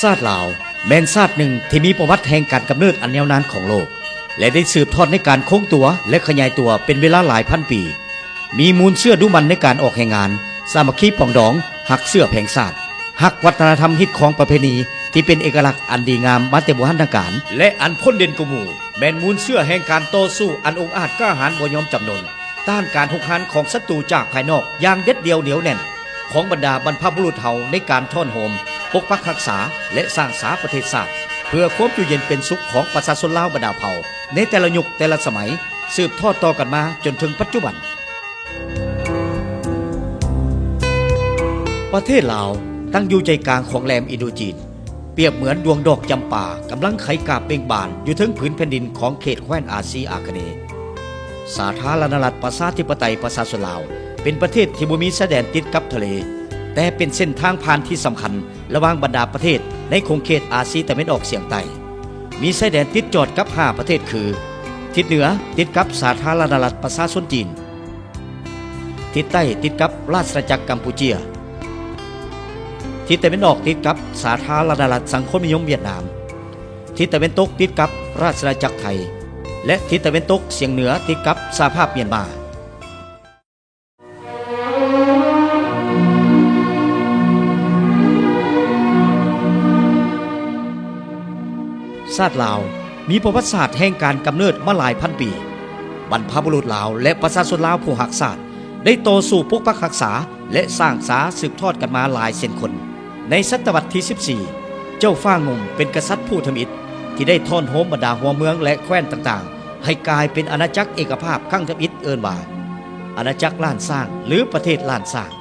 ຊາດລາວແມ່ນຊາດໜຶ່ງທີ່ມີປະຫວັດແຫ່ງການກຳເນີດອັນຍາວນານຂອງໂລກ ແລະ ໄດ້ສືບທອດໃນການຄົງຕົວ ແລະ ຂະຫຍາຍຕົວເປັນເວລາຫຼາຍພັນປີ. ມີມູນເຊື້ອດຸໝັ່ນໃນການອອກແຮງງານ, ສາມັກຄີປອງດອງ, ຮັກເຊື້ອແພງຊາດ, ຮັກວັດທະນະທຳຮີດຄອງປະເພນີທີ່ເປັນເອກະລັກອັນດີງາມມາແຕ່ບູຮານນະການ ແລະ ອັນພົ້ນເດັ່ນກວ່າໝູ່ ແມ່ນມູນເຊື້ອແຫ່ງການຕໍ່ສູ້ອັນອົງອາດກ້າຫານບໍ່ຍອມຈຳນົນ ຕ້ານການຮຸກຮານຂອງສັດຕູຈາກພາຍນອກຢ່າງເດັດດ່ຽວໜຽວແໜ້ນ ຂອງບັນດາບັນພະບຸລຸດເຮົາໃນການທ້ອນໂຮມ, ປົກປັກຮັກສາ ແລະ ສ້າງສາປະເທດຊາດ ເພື່ອຄວາມຢູ່ເຢັນເປັນສຸກຂອງປະຊາຊົນລາວບັນດາເຜົ່າໃນແຕ່ລະຍຸກແຕ່ລະສະໄໝ ສືບທອດຕໍ່ກັນມາຈົນເຖິງປັດຈຸບັນ. ປະເທດລາວຕັ້ງຢູ່ໃຈກາງຂອງແຫຼມອິນໂດຈີນ ປຽບເໝືອນດວງດອກຈຳປາກຳລັງໄຂກາບເບັ່ງບານຢູ່ເທິງຜືນແຜ່ນດິນຂອງເຂດແຄວ້ນອາຊີອາຄະເນ. ສາທາລະນະລັດປະຊາທິປະໄຕປະຊາຊົນລາວ ເປັນປະເທດທີ່ບໍ່ມີຊາຍແດນຕິດກັບທະເລ, ແຕ່ເປັນເສັ້ນທາງຜ່ານທີ່ສຳຄັນລະຫວ່າງບັນດາປະເທດໃນຂົງເຂດອາຊີຕາເວັນອອກສຽງໃຕ້. ມີຊາຍແດນຕິດຈອດກັບຫ້າປະເທດຄື: ທິດເໜືອຕິດກັບສາທາລະນະລັດປະຊາຊົນຈີນ, ທິດໃຕ້ຕິດກັບລາຊະອານາຈັກກຳປູເຈຍ, ທິດຕາເວັນອອກຕິດກັບສາທາລະນະລັດສັງຄົມນິຍົມຫວຽດນາມ, ທິດຕາເວັນຕົກຕິດກັບລາຊະອານາຈັກໄທ ແລະ ທິດຕາເວັນຕົກສຽງເໜືອຕິດກັບສະຫະພາບມຽນມາ. ຊາດລາວມີປະຫວັດສາດແຫ່ງການກຳເນີດມາຫຼາຍພັນປີ. ບັນພະບຸລຸດລາວ ແລະ ປະຊາຊົນລາວຜູ້ຮັກຊາດ ໄດ້ຕໍ່ສູ້ປົກປັກຮັກສາ ແລະ ສ້າງສາສືບທອດກັນມາຫຼາຍເຊັ່ນຄົນ. ໃນສະຕະວັດທີສິບສີ່ ເຈົ້າຟ້າງຸ່ມເປັນກະສັດຜູ້ທຳອິດ ທີ່ໄດ້ທ້ອນໂຮມບັນດາຫົວເມືອງ ແລະ ແຄວ້ນຕ່າງໆ ໃຫ້ກາຍເປັນອານາຈັກເອກະພາບຄັ້ງທຳອິດ ເອີ້ນວ່າ ອານາຈັກລ້ານຊ້າງ ຫຼື ປະເທດລ້ານຊ້າງ.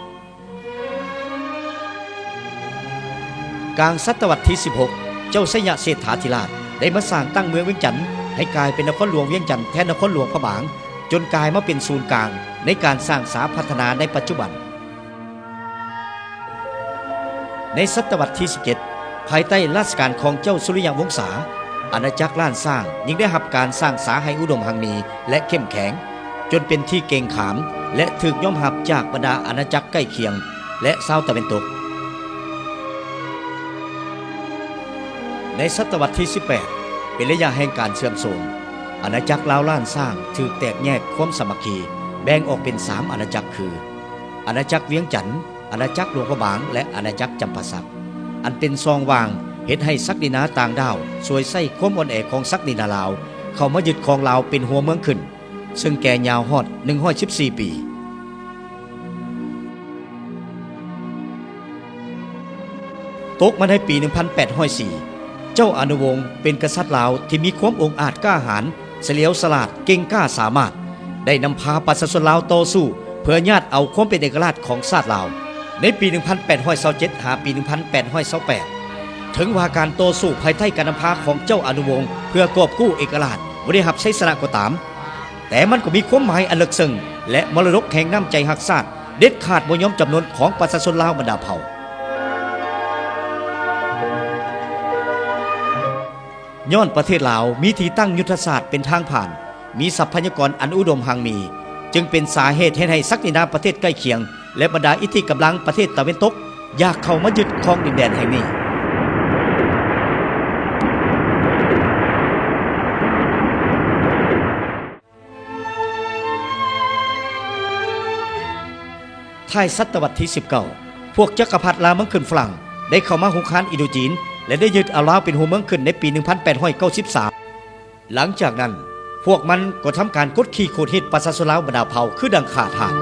ກາງສະຕະວັດທີສິບຫົກ ເຈົ້າໄຊຍະເສດຖາທິລາດ ໄດ້ມາສ້າງຕັ້ງເມືອງວຽງຈັນ ໃຫ້ກາຍເປັນນະຄອນຫຼວງວຽງຈັນແທນນະຄອນຫຼວງພະບາງ ຈົນກາຍມາເປັນສູນກາງໃນການສ້າງສາພັດທະນາໃນປັດຈຸບັນ. ໃນສະຕະວັດທີສິບເຈັດ ພາຍໃຕ້ລາຊະການຂອງເຈົ້າສຸລິຍະວົງສາ ອານາຈັກລ້ານຊ້າງຍິ່ງໄດ້ຮັບການສ້າງສາໃຫ້ອຸດົມຮັ່ງມີ ແລະ ເຂັ້ມແຂງ ຈົນເປັນທີ່ເກງຂາມ ແລະ ຖືກຍອມຮັບຈາກບັນດາອານາຈັກໃກ້ຄຽງ ແລະ ຊາວຕາເວັນຕົກ. ໃນສະຕະວັດທີສິບແປດ ເປັນໄລຍະແຫ່ງການເສື່ອມໂຊມ. ອານາຈັກລາວລ້ານຊ້າງຖືກແຕກແຍກຄວາມສາມັກຄີ ແບ່ງອອກເປັນສາມອານາຈັກຄື ອານາຈັກວຽງຈັນ, ອານາຈັກຫຼວງພະບາງ ແລະ ອານາຈັກຈຳປາສັກ ອັນເປັນຊ່ອງຫວ່າງເຮັດໃຫ້ສັກດິນາຕ່າງດ້າວສວຍໃຊ້ຄວາມອ່ອນແອຂອງສັກດິນາລາວ ເຂົ້າມາຍຶດຄອງລາວເປັນຫົວເມືອງຂຶ້ນ ເຊິ່ງແກ່ຍາວຮອດໜຶ່ງຮ້ອຍສິບສີ່ປີ. ຕົກມາໃນປີໜຶ່ງພັນແປດຮ້ອຍສີ່ ເຈົ້າອະນຸວົງເປັນກະສັດລາວທີ່ມີຄວາມອົງອາດກ້າຫານ, ສະຫຼຽວສະຫຼາດ, ເກັ່ງກ້າສາມາດ ໄດ້ນຳພາປະຊາຊົນລາວຕໍ່ສູ້ເພື່ອຍາດເອົາຄວາມເປັນເອກະລາດຂອງຊາດລາວ. ໃນປີໜຶ່ງພັນແປດຮ້ອຍຊາວເຈັດ ຫາປີໜຶ່ງພັນແປດຮ້ອຍຊາວແປດ ເຖິງວ່າການຕໍ່ສູ້ພາຍໃຕ້ການນຳພາຂອງເຈົ້າອະນຸວົງເພື່ອກອບກູ້ເອກະລາດບໍ່ໄດ້ຮັບໄຊຊະນະກໍຕາມ, ແຕ່ມັນກໍມີຄວາມໝາຍອັນເລິກເຊິ່ງ ແລະ ມໍລະດົກແຫ່ງນ້ຳໃຈຮັກຊາດເດັດຂາດບໍ່ຍອມຈຳນົນຂອງປະຊາຊົນລາວບັນດາເຜົ່າ. ຍ້ອນປະເທດລາວມີທີ່ຕັ້ງຍຸດທະສາດເປັນທາງຜ່ານ, ມີຊັບພະຍາກອນອັນອຸດົມຮັ່ງມີ, ຈຶ່ງເປັນສາເຫດເຮັດໃຫ້ສັກດິນາປະເທດໃກ້ຄຽງ ແລະ ບັນດາອິດທິກຳລັງປະເທດຕາເວັນຕົກ ຢາກເຂົ້າມາຍຶດຄອງດິນແດນແຫ່ງນີ້. ທ້າຍສະຕະວັດທີສິບເກົ້າ ພວກຈັກກະພັດລ່າເມືອງຂຶ້ນຝຣັ່ງໄດ້ເຂົ້າມາຮຸກຮານອິນໂດຈີນ ແລະ ໄດ້ຍຶດເອົາລາວເປັນຫົວເມືອງຂຶ້ນໃນປີໜຶ່ງພັນແປດຮ້ອຍເກົ້າສິບສາມ. ຫຼັງຈາກນັ້ນ ພວກມັນກໍທຳການກົດຂີ່ຂູດຮີດປະຊາຊົນລາວບັນດາເຜົ່າຄືດັ່ງຂ້າທາດ.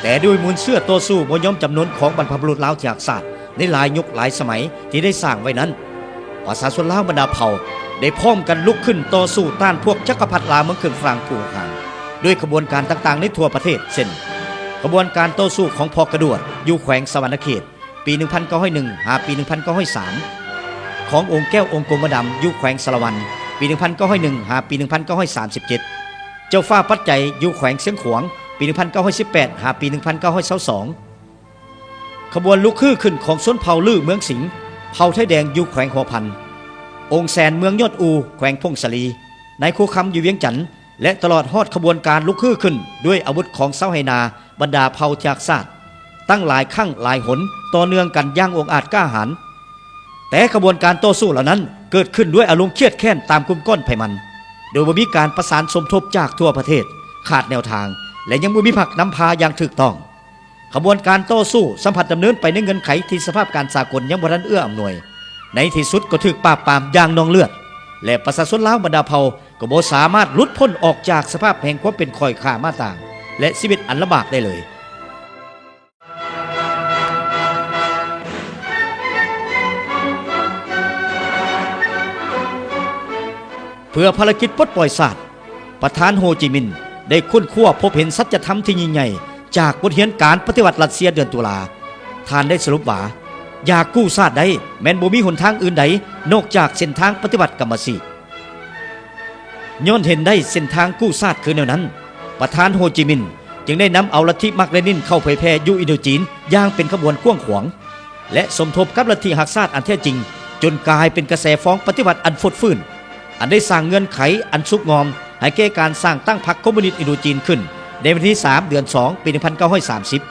ແຕ່ດ້ວຍມູນເຊື້ອຕໍ່ສູ້ບໍ່ຍອມຈຳນົນຂອງບັນພະບຸລຸດລາວທີ່ຮັກຊາດໃນຫຼາຍຍຸກຫຼາຍສະໄໝທີ່ໄດ້ສ້າງໄວ້ນັ້ນ, ປະຊາຊົນລາວບັນດາເຜົ່າໄດ້ພ້ອມກັນລຸກຂຶ້ນຕໍ່ສູ້ຕ້ານພວກຈັກກະພັດລ່າເມືອງຂຶ້ນຝຣັ່ງຜູ້ຮຸກຮານ ດ້ວຍຂະບວນການຕ່າງໆໃນທົ່ວປະເທດ ເຊັ່ນ ຂະບວນການຕໍ່ສູ້ຂອງພໍ່ກະດວດຢູ່ແຂວງສະຫວັນນະເຂດ ປີໜຶ່ງພັນເກົ້າຮ້ອຍໜຶ່ງ ຫາປີໜຶ່ງພັນເກົ້າຮ້ອຍສາມ, ຂອງອົງແກ້ວອົງກົມມະດຳຢູ່ແຂວງສາລະວັນ ປີໜຶ່ງພັນເກົ້າຮ້ອຍໜຶ່ງ ຫາປີໜຶ່ງພັນເກົ້າຮ້ອຍສາມສິບເຈັດ, ເຈົ້າຟ້າປັດໄຈຢູ່ແຂວງຊຽງຂວາງ ປີໜຶ່ງພັນເກົ້າຮ້ອຍສິບແປດ ຫາປີໜຶ່ງພັນເກົ້າຮ້ອຍຊາວສອງ, ຂະບວນລຸກຮືຂຶ້ນຂອງຊົນເຜົ່າລື້ເມືອງສິງ, ເຜົ່າໄທແດງຢູ່ແຂວງຫົວພັນ, ອົງແສນເມືອງຍອດອູ ແຂວງຜົ້ງສາລີ, ນາຍຄູຄຳຢູ່ວຽງຈັນ ແລະ ຕະຫຼອດຮອດຂະບວນການລຸກຮືຂຶ້ນດ້ວຍອາວຸດຂອງຊາວໄຮ່ນາບັນດາເຜົ່າທີ່ຮັກຊາດ ຕັ້ງຫຼາຍຄັ້ງຫຼາຍຫົນຕໍ່ເນື່ອງກັນຢ່າງອົງອາດກ້າຫານ. ແຕ່ຂະບວນການຕໍ່ສູ້ເຫຼົ່ານັ້ນເກີດຂຶ້ນດ້ວຍອາລົມຄຽດແຄ້ນຕາມກຸ່ມກ້ອນໄພມັນ ໂດຍບໍ່ມີການປະສານສົມທົບຈາກທົ່ວປະເທດ, ຂາດແນວທາງ ແລະ ຍັງບໍ່ມີພັກນຳພາຢ່າງຖືກຕ້ອງ. ຂະບວນການຕໍ່ສູ້ຊ້ຳພັດດຳເນີນໄປໃນເງື່ອນໄຂທີ່ສະພາບການສາກົນຍັງບໍ່ທັນເອື້ອອຳນວຍ. ໃນທີ່ສຸດກໍຖືກປາບປາມຢ່າງນອງເລືອດ ແລະ ປະຊາຊົນລາວບັນດາເຜົ່າກໍບໍ່ສາມາດຫຼຸດພົ້ນອອກຈາກສະພາບແຫ່ງຄວາມເປັນຂ້ອຍຂ້າມາຕາງ ແລະ ຊີວິດອັນລຳບາກໄດ້ເລີຍ. ເພື່ອພາລະກິດປົດປ່ອຍຊາດ, ປະທານໂຮຈິມິນໄດ້ຄົ້ນຄວ້າພົບເຫັນສັດຈະທຳທີ່ຍິ່ງໃຫຍ່ຈາກບົດຮຽນການປະຕິວັດຣັດເຊຍເດືອນຕຸລາ. ທ່ານໄດ້ສະຫຼຸບວ່າ, ຢາກກູ້ຊາດໄດ້ ແມ່ນບໍ່ມີຫົນທາງອື່ນໃດນອກຈາກເສັ້ນທາງປະຕິວັດກຳມະສິດ. ຍ້ອນເຫັນໄດ້ເສັ້ນທາງກູ້ຊາດຄືແນວນັ້ນ, ປະທານໂຮຈິມິນຈຶ່ງໄດ້ນຳເອົາລັດທິມາກເລນິນເຂົ້າເຜີຍແຜ່ຢູ່ອິນໂດຈີນຢ່າງເປັນຂະບວນກວ້າງຂວາງ ແລະ ສົມທົບກັບລັດທິຮັກຊາດອັນແທ້ຈິງ ຈົນກາຍເປັນກະແສຟອງປະຕິວັດອັນຟົດຟື້ນ, ອັນໄດ້ສ້າງເງື່ອນໄຂອັນສຸກງອມໃຫ້ແກ່ການສ້າງຕັ້ງພັກຄອມມູນິດອິນໂດຈີນຂຶ້ນໃນວັນທີສາມ ເດືອນສອງ ປີໜຶ່ງພັນເກົ້າຮ້ອຍສາມສິບ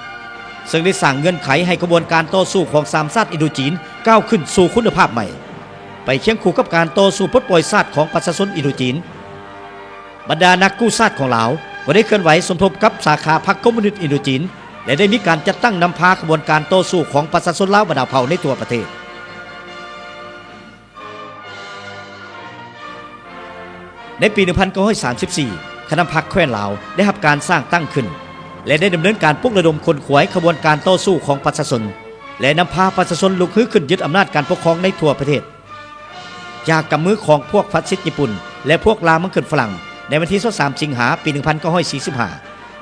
ເຊິ່ງໄດ້ສ້າງເງື່ອນໄຂໃຫ້ຂະບວນການຕໍ່ສູ້ຂອງສາມຊາດອິນໂດຈີນກ້າວຂຶ້ນສູ່ຄຸນນະພາບໃໝ່. ໄປຄຽງຄູ່ກັບການຕໍ່ສູ້ປົດປ່ອຍຊາດຂອງປະຊາຊົນອິນໂດຈີນ, ບັນດານັກກູ້ຊາດຂອງລາວກໍໄດ້ເຄື່ອນໄຫວສົມທົບກັບສາຂາພັກຄອມມູນິດອິນໂດຈີນ ແລະ ໄດ້ມີການຈັດຕັ້ງນຳພາຂະບວນການຕໍ່ສູ້ຂອງປະຊາຊົນລາວບັນດາເຜົ່າໃນທົ່ວປະເທດ. ໃນປີໜຶ່ງພັນເກົ້າຮ້ອຍສາມສິບສີ່ ຄະນະພັກແຄວ້ນລາວໄດ້ຮັບການສ້າງຕັ້ງຂຶ້ນ ແລະ ໄດ້ດຳເນີນການປຸກລະດົມຂົນຂວາຍຂະບວນການຕໍ່ສູ້ຂອງປະຊາຊົນ ແລະ ນຳພາປະຊາຊົນລຸກຮືຂຶ້ນຍຶດອຳນາດການປົກຄອງໃນທົ່ວປະເທດ ຈາກກຳມືຂອງພວກຟາຊິດຍີ່ປຸ່ນ ແລະ ພວກລ່າເມືອງຂຶ້ນຝຣັ່ງ ໃນວັນທີຊາວສາມ ສິງຫາ ປີໜຶ່ງພັນເກົ້າຮ້ອຍສີ່ສິບຫ້າ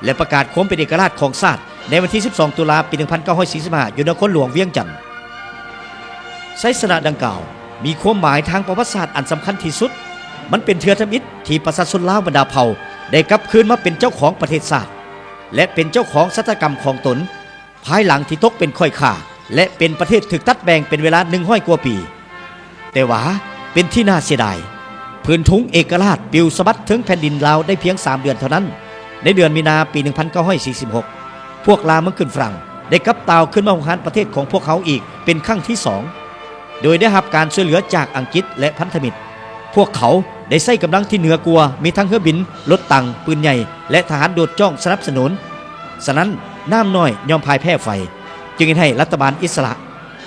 ແລະ ປະກາດຄວາມເປັນເອກະລາດຂອງຊາດໃນວັນທີສິບສອງ ຕຸລາ ປີໜຶ່ງພັນເກົ້າຮ້ອຍສີ່ສິບຫ້າ ຢູ່ນະຄອນຫຼວງວຽງຈັນ. ໄຊຊະນະດັ່ງກ່າວມີຄວາມໝາຍທາງປະຫວັດສາດອັນສຳຄັນທີ່ສຸດ. ມັນເປັນເທື່ອທຳອິດທີ່ປະຊາຊົນລາວບັນດາເຜົ່າໄດ້ກັບຄືນມາເປັນເຈົ້າຂອງປະເທດຊາດ ແລະ ເປັນເຈົ້າຂອງຊະຕາກຳຂອງຕົນ ພາຍຫຼັງທີ່ຕົກເປັນຂ້ອຍຂ້າ ແລະ ເປັນປະເທດຖືກຕັດແບ່ງເປັນເວລາໜຶ່ງຮ້ອຍກວ່າປີ. ແຕ່ວ່າເປັນທີ່ໜ້າເສຍດາຍ, ຜືນທຸງເອກະລາດປິວສະບັດເທິງແຜ່ນດິນລາວໄດ້ພຽງສາມເດືອນເທົ່ານັ້ນ, ໃນເດືອນມີນາປີໜຶ່ງພັນເກົ້າຮ້ອຍສີ່ສິບຫົກ ພວກລ່າເມືອງຂຶ້ນຝຣັ່ງໄດ້ກັບຕ່າວຄືນມາຮຸກຮານປະເທດຂອງພວກເຮົາອີກເປັນຄັ້ງທີສອງ ໂດຍໄດ້ຮັບການຊ່ວຍເຫຼືອຈາກອັງກິດ ແລະ ພັນທະມິດ. ພວກເຂົາໄດ້ໃຊ້ກຳລັງທີ່ເໜືອກວ່າ, ມີທັງເຮືອບິນ, ລົດຕັງ, ປືນໃຫຍ່ ແລະ ທະຫານໂດດຈ້ອງສະໜັບສະໜູນ. ສະນັ້ນ, ນ້ຳນ້ອຍຍ່ອມພາຍແພ້ໄຟ, ຈຶ່ງເຮັດໃຫ້ລັດຖະບານອິດສະຫຼະ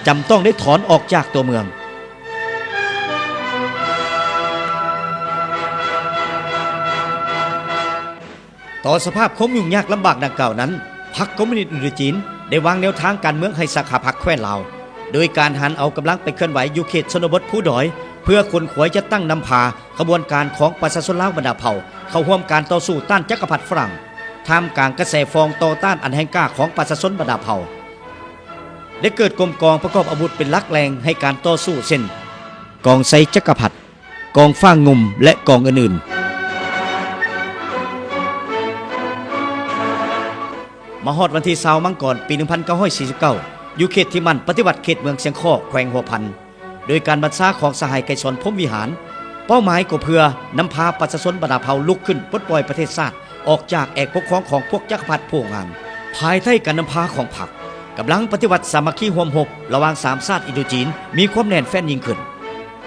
ຈຳຕ້ອງໄດ້ຖອນອອກຈາກຕົວເມືອງ. ຕໍ່ສະພາບຄວາມຫຍຸ້ງຍາກລຳບາກດັ່ງກ່າວນັ້ນ, ພັກຄອມມູນິດອິນໂດຈີນໄດ້ວາງແນວທາງການເມືອງໃຫ້ສາຂາພັກແຄວ້ນລາວ, ໂດຍການຫັນເອົາກຳລັງໄປເຄື່ອນໄຫວຢູ່ເຂດຊົນນະບົດພູດອຍ ເພື່ອຂົນຂວາຍຈັດຕັ້ງນຳພາຂະບວນການຂອງປະຊາຊົນລາວບັນດາເຜົ່າເຂົ້າຮ່ວມການຕໍ່ສູ້ຕ້ານຈັກກະພັດຝຣັ່ງ, ທ່າມກາງກະແສຟອງຕໍ່ຕ້ານອັນແຮງກ້າຂອງປະຊາຊົນບັນດາເຜົ່າ. ໄດ້ເກີດກົມກອງປະກອບອາວຸດເປັນຫຼັກແຫຼ່ງໃຫ້ການຕໍ່ສູ້ ເຊັ່ນ ກອງໄຊຈັກກະພັດ, ກອງຟ້າງຸ່ມ ແລະ ກອງອື່ນໆ. ມາຮອດວັນທີຊາວ ມັງກອນ ປີໜຶ່ງພັນເກົ້າຮ້ອຍສີ່ສິບເກົ້າ ຢູ່ເຂດທີ່ໝັ້ນປະຕິວັດເຂດເມືອງຊຽງຄໍ້ ແຂວງຫົວພັນ ໂດຍການບັນຊາຂອງສະຫາຍໄກສອນ ພົມວິຫານ, ເປົ້າໝາຍກໍເພື່ອນຳພາປະຊາຊົນບັນດາເຜົ່າລຸກຂຶ້ນປົດປ່ອຍປະເທດຊາດ ອອກຈາກແອກປົກຄອງຂອງພວກຈັກກະພັດຜູ້ຫວງງານ. ພາຍໃຕ້ການນຳພາຂອງພັກ, ກຳລັງປະຕິວັດສາມັກຄີຮ່ວມຮົບລະຫວ່າງສາມຊາດອິນໂດຈີນມີຄວາມແໜ້ນແຟ້ນຍິ່ງຂຶ້ນ.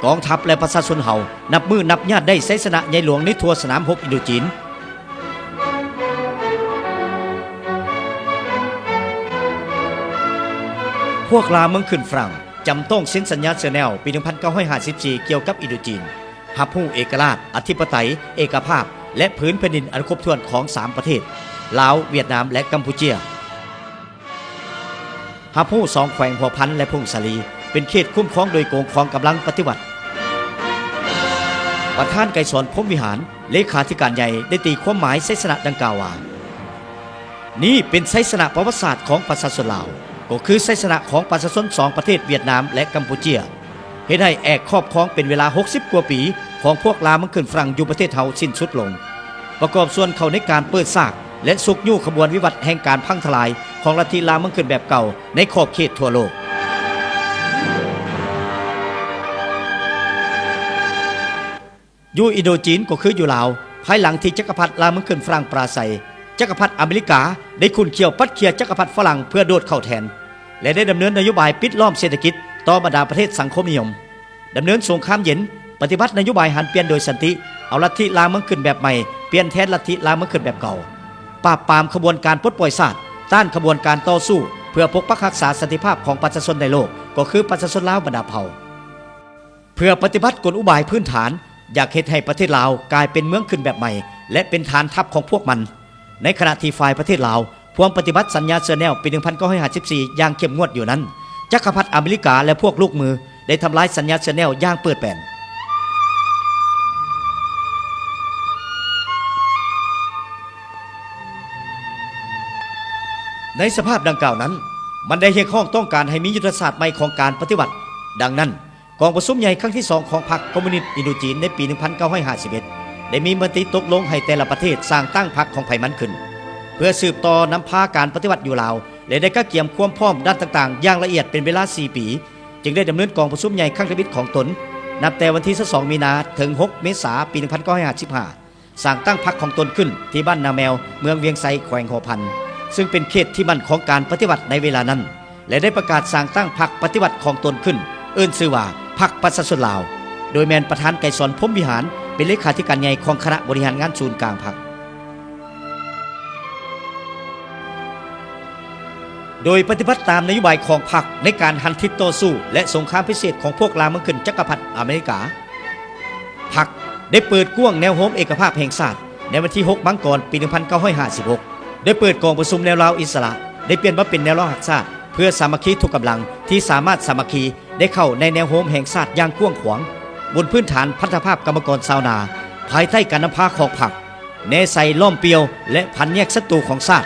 ກອງທັບ ແລະ ປະຊາຊົນເຮົານັບມື້ນັບຍາດໄດ້ໄຊຊະນະໃຫຍ່ຫຼວງໃນທົ່ວສະໜາມຮົບອິນໂດຈີນ. ພວກລ່າເມືອງຂຶ້ນຝຣັ່ງ ຈຳຕ້ອງເຊັນສັນຍາເຊີແນວປີໜຶ່ງພັນເກົ້າຮ້ອຍຫ້າສິບສີ່ ກ່ຽວກັບອິນໂດຈີນ, ຮັບຮູ້ເອກະລາດ, ອະທິປະໄຕ, ເອກະພາບ ແລະ ຜືນແຜ່ນດິນອັນຄົບຖ້ວນຂອງສາມປະເທດ, ລາວ, ຫວຽດນາມ ແລະ ກຳປູເຈຍ, ຮັບຮູ້ສອງແຂວງຫົວພັນ ແລະ ຜົ້ງສາລີ ເປັນເຂດຄຸ້ມຄອງໂດຍກົງຂອງກຳລັງປະຕິວັດ. ປະທານໄກສອນ ພົມວິຫານ ເລຂາທິການໃຫຍ່ ໄດ້ຕີຄວາມໝາຍໄຊຊະນະດັ່ງກ່າວວ່າ, ນີ້ເປັນໄຊຊະນະປະຫວັດສາດຂອງປະຊາຊົນລາວ, ກໍຄືໄຊຊະນະຂອງປະຊາຊົນສອງປະເທດ ຫວຽດນາມ ແລະ ກຳປູເຈຍ, ເຮັດໃຫ້ແອກຄອບຄອງເປັນເວລາຫົກສິບກວ່າປີຂອງພວກລ່າເມືອງຂຶ້ນຝຣັ່ງຢູ່ປະເທດເຮົາສິ້ນສຸດລົງ, ປະກອບສ່ວນເຂົ້າໃນການເປີດສາກ ແລະ ຊຸກຍູ້ຂະບວນວິວັດແຫ່ງການພັງທະລາຍຂອງລັດທິລ່າເມືອງຂຶ້ນແບບເກົ່າໃນຂອບເຂດທົ່ວໂລກ. ຢູ່ອິນໂດຈີນ ກໍຄືຢູ່ລາວ, ພາຍຫຼັງທີ່ຈັກກະພັດລ່າເມືອງຂຶ້ນຝຣັ່ງປາໄສ, ຈັກກະພັດອາເມລິກາໄດ້ຂຸ້ນຂ້ຽວປັດເຂ່ຍຈັກກະພັດຝຣັ່ງເພື່ອໂດດເຂົ້າແທນ ແລະ ໄດ້ດຳເນີນນະໂຍບາຍປິດລ້ອມເສດຖະກິດຕໍ່ບັນດາປະເທດສັງຄົມນິຍົມ, ດຳເນີນສົງຄາມເຢັນ, ປະຕິບັດນະໂຍບາຍຫັນປ່ຽນໂດຍສັນຕິ, ເອົາລັດທິລ່າເມືອງຂຶ້ນແບບໃໝ່ປ່ຽນແທນລັດທິລ່າເມືອງຂຶ້ນແບບເກົ່າ, ປາບປາມຂະບວນການປົດປ່ອຍຊາດ, ຕ້ານຂະບວນການຕໍ່ສູ້ເພື່ອປົກປັກຮັກສາສັນຕິພາບຂອງປະຊາຊົນໃນໂລກ, ກໍຄືປະຊາຊົນລາວບັນດາເຜົ່າ. ເພື່ອປະຕິບັດກົນອຸບາຍພື້ນຖານ ຢາກເຮັດໃຫ້ປະເທດລາວກາຍເປັນເມືອງຂຶ້ນແບບໃໝ່ ແລະ ເປັນຖານທັບຂອງພວກມັນ, ໃນຂະນະທີ່ຝ່າຍປະເທດລາວພວມປະຕິບັດສັນຍາເຊແນວປີໜຶ່ງພັນເກົ້າຮ້ອຍຫ້າສິບສີ່ຢ່າງເຂັ້ມງວດຢູ່ນັ້ນ, ຈັກກະພັດອາເມລິກາ ແລະ ພວກລູກມືໄດ້ທຳລາຍສັນຍາເຊແນວຢ່າງເປີດແປນ. ໃນສະພາບດັ່ງກ່າວນັ້ນ, ມັນໄດ້ຮຽກຮ້ອງຕ້ອງການໃຫ້ມີຍຸດທະສາດໃໝ່ຂອງການປະຕິວັດ. ດັ່ງນັ້ນ, ກອງປະຊຸມໃຫຍ່ຄັ້ງທີສອງຂອງພັກຄອມມູນິດອິນໂດຈີນໃນປີໜຶ່ງພັນເກົ້າຮ້ອຍຫ້າສິບເອັດ ໄດ້ມີມະຕິຕົກລົງໃຫ້ແຕ່ລະປະເທດສ້າງຕັ້ງພັກຂອງໃຜມັນຂຶ້ນ ເພື່ອສືບຕໍ່ນຳພາການປະຕິວັດຢູ່ລາວ ແລະ ໄດ້ກະກຽມຄວາມພ້ອມດ້ານຕ່າງໆຢ່າງລະອຽດເປັນເວລາສີ່ປີ, ຈຶ່ງໄດ້ດຳເນີນກອງປະຊຸມໃຫຍ່ຄັ້ງທຳອິດຂອງຕົນ ນັບແຕ່ວັນທີຊາວສອງມີນາ ເຖິງຫົກເມສາ ປີໜຶ່ງພັນເກົ້າຮ້ອຍຫ້າສິບຫ້າ ສ້າງຕັ້ງພັກຂອງຕົນຂຶ້ນທີ່ບ້ານນາແມວ ເມືອງວຽງໄຊ ແຂວງຫົວພັນ, ຊຶ່ງເປັນເຂດທີ່ໝັ້ນຂອງການປະຕິວັດໃນເວລານັ້ນ ແລະ ໄດ້ປະກາດສ້າງຕັ້ງພັກປະຕິວັດຂອງຕົນຂຶ້ນ, ເອີ້ນຊື່ວ່າພັກປະຊາຊົນລາວ, ໂດຍແມ່ນປະທານໄກສອນ ພົມວິຫານ ເປັນເລຂາທິການໃຫຍ່ຂອງຄະນະບໍລິຫານງານສູນກາງພັກ. ໂດຍປະຕິບັດຕາມນະໂຍບາຍຂອງພັກໃນການຫັນທິດຕໍ່ສູ້ ແລະ ສົງຄາມພິເສດຂອງພວກລ່າເມືອງຂຶ້ນຈັກກະພັດອາເມລິກາ. ພັກໄດ້ເປີດກວ້າງແນວໂຮມເອກະພາບແຫ່ງຊາດໃນວັນທີຫົກມັງກອນ ປີໜຶ່ງພັນເກົ້າຮ້ອຍຫ້າສິບຫົກ ໂດຍເປີດກອງປະຊຸມແນວລາວອິດສະຫຼະ ໄດ້ປ່ຽນມາເປັນແນວລາວຮັກຊາດ ເພື່ອສາມັກຄີທຸກກຳລັງທີ່ສາມາດສາມັກຄີໄດ້ເຂົ້າໃນແນວໂຮມແຫ່ງຊາດຢ່າງກວ້າງຂວາງ ບົນພື້ນຖານພັນທະພາບກຳມະກອນຊາວນາ ພາຍໃຕ້ການນຳພາຂອງພັກ. ແນໃສ່ລ້ອມປ່ຽວ ແລະ ຜັນແຍກສັດຕູຂອງຊາດ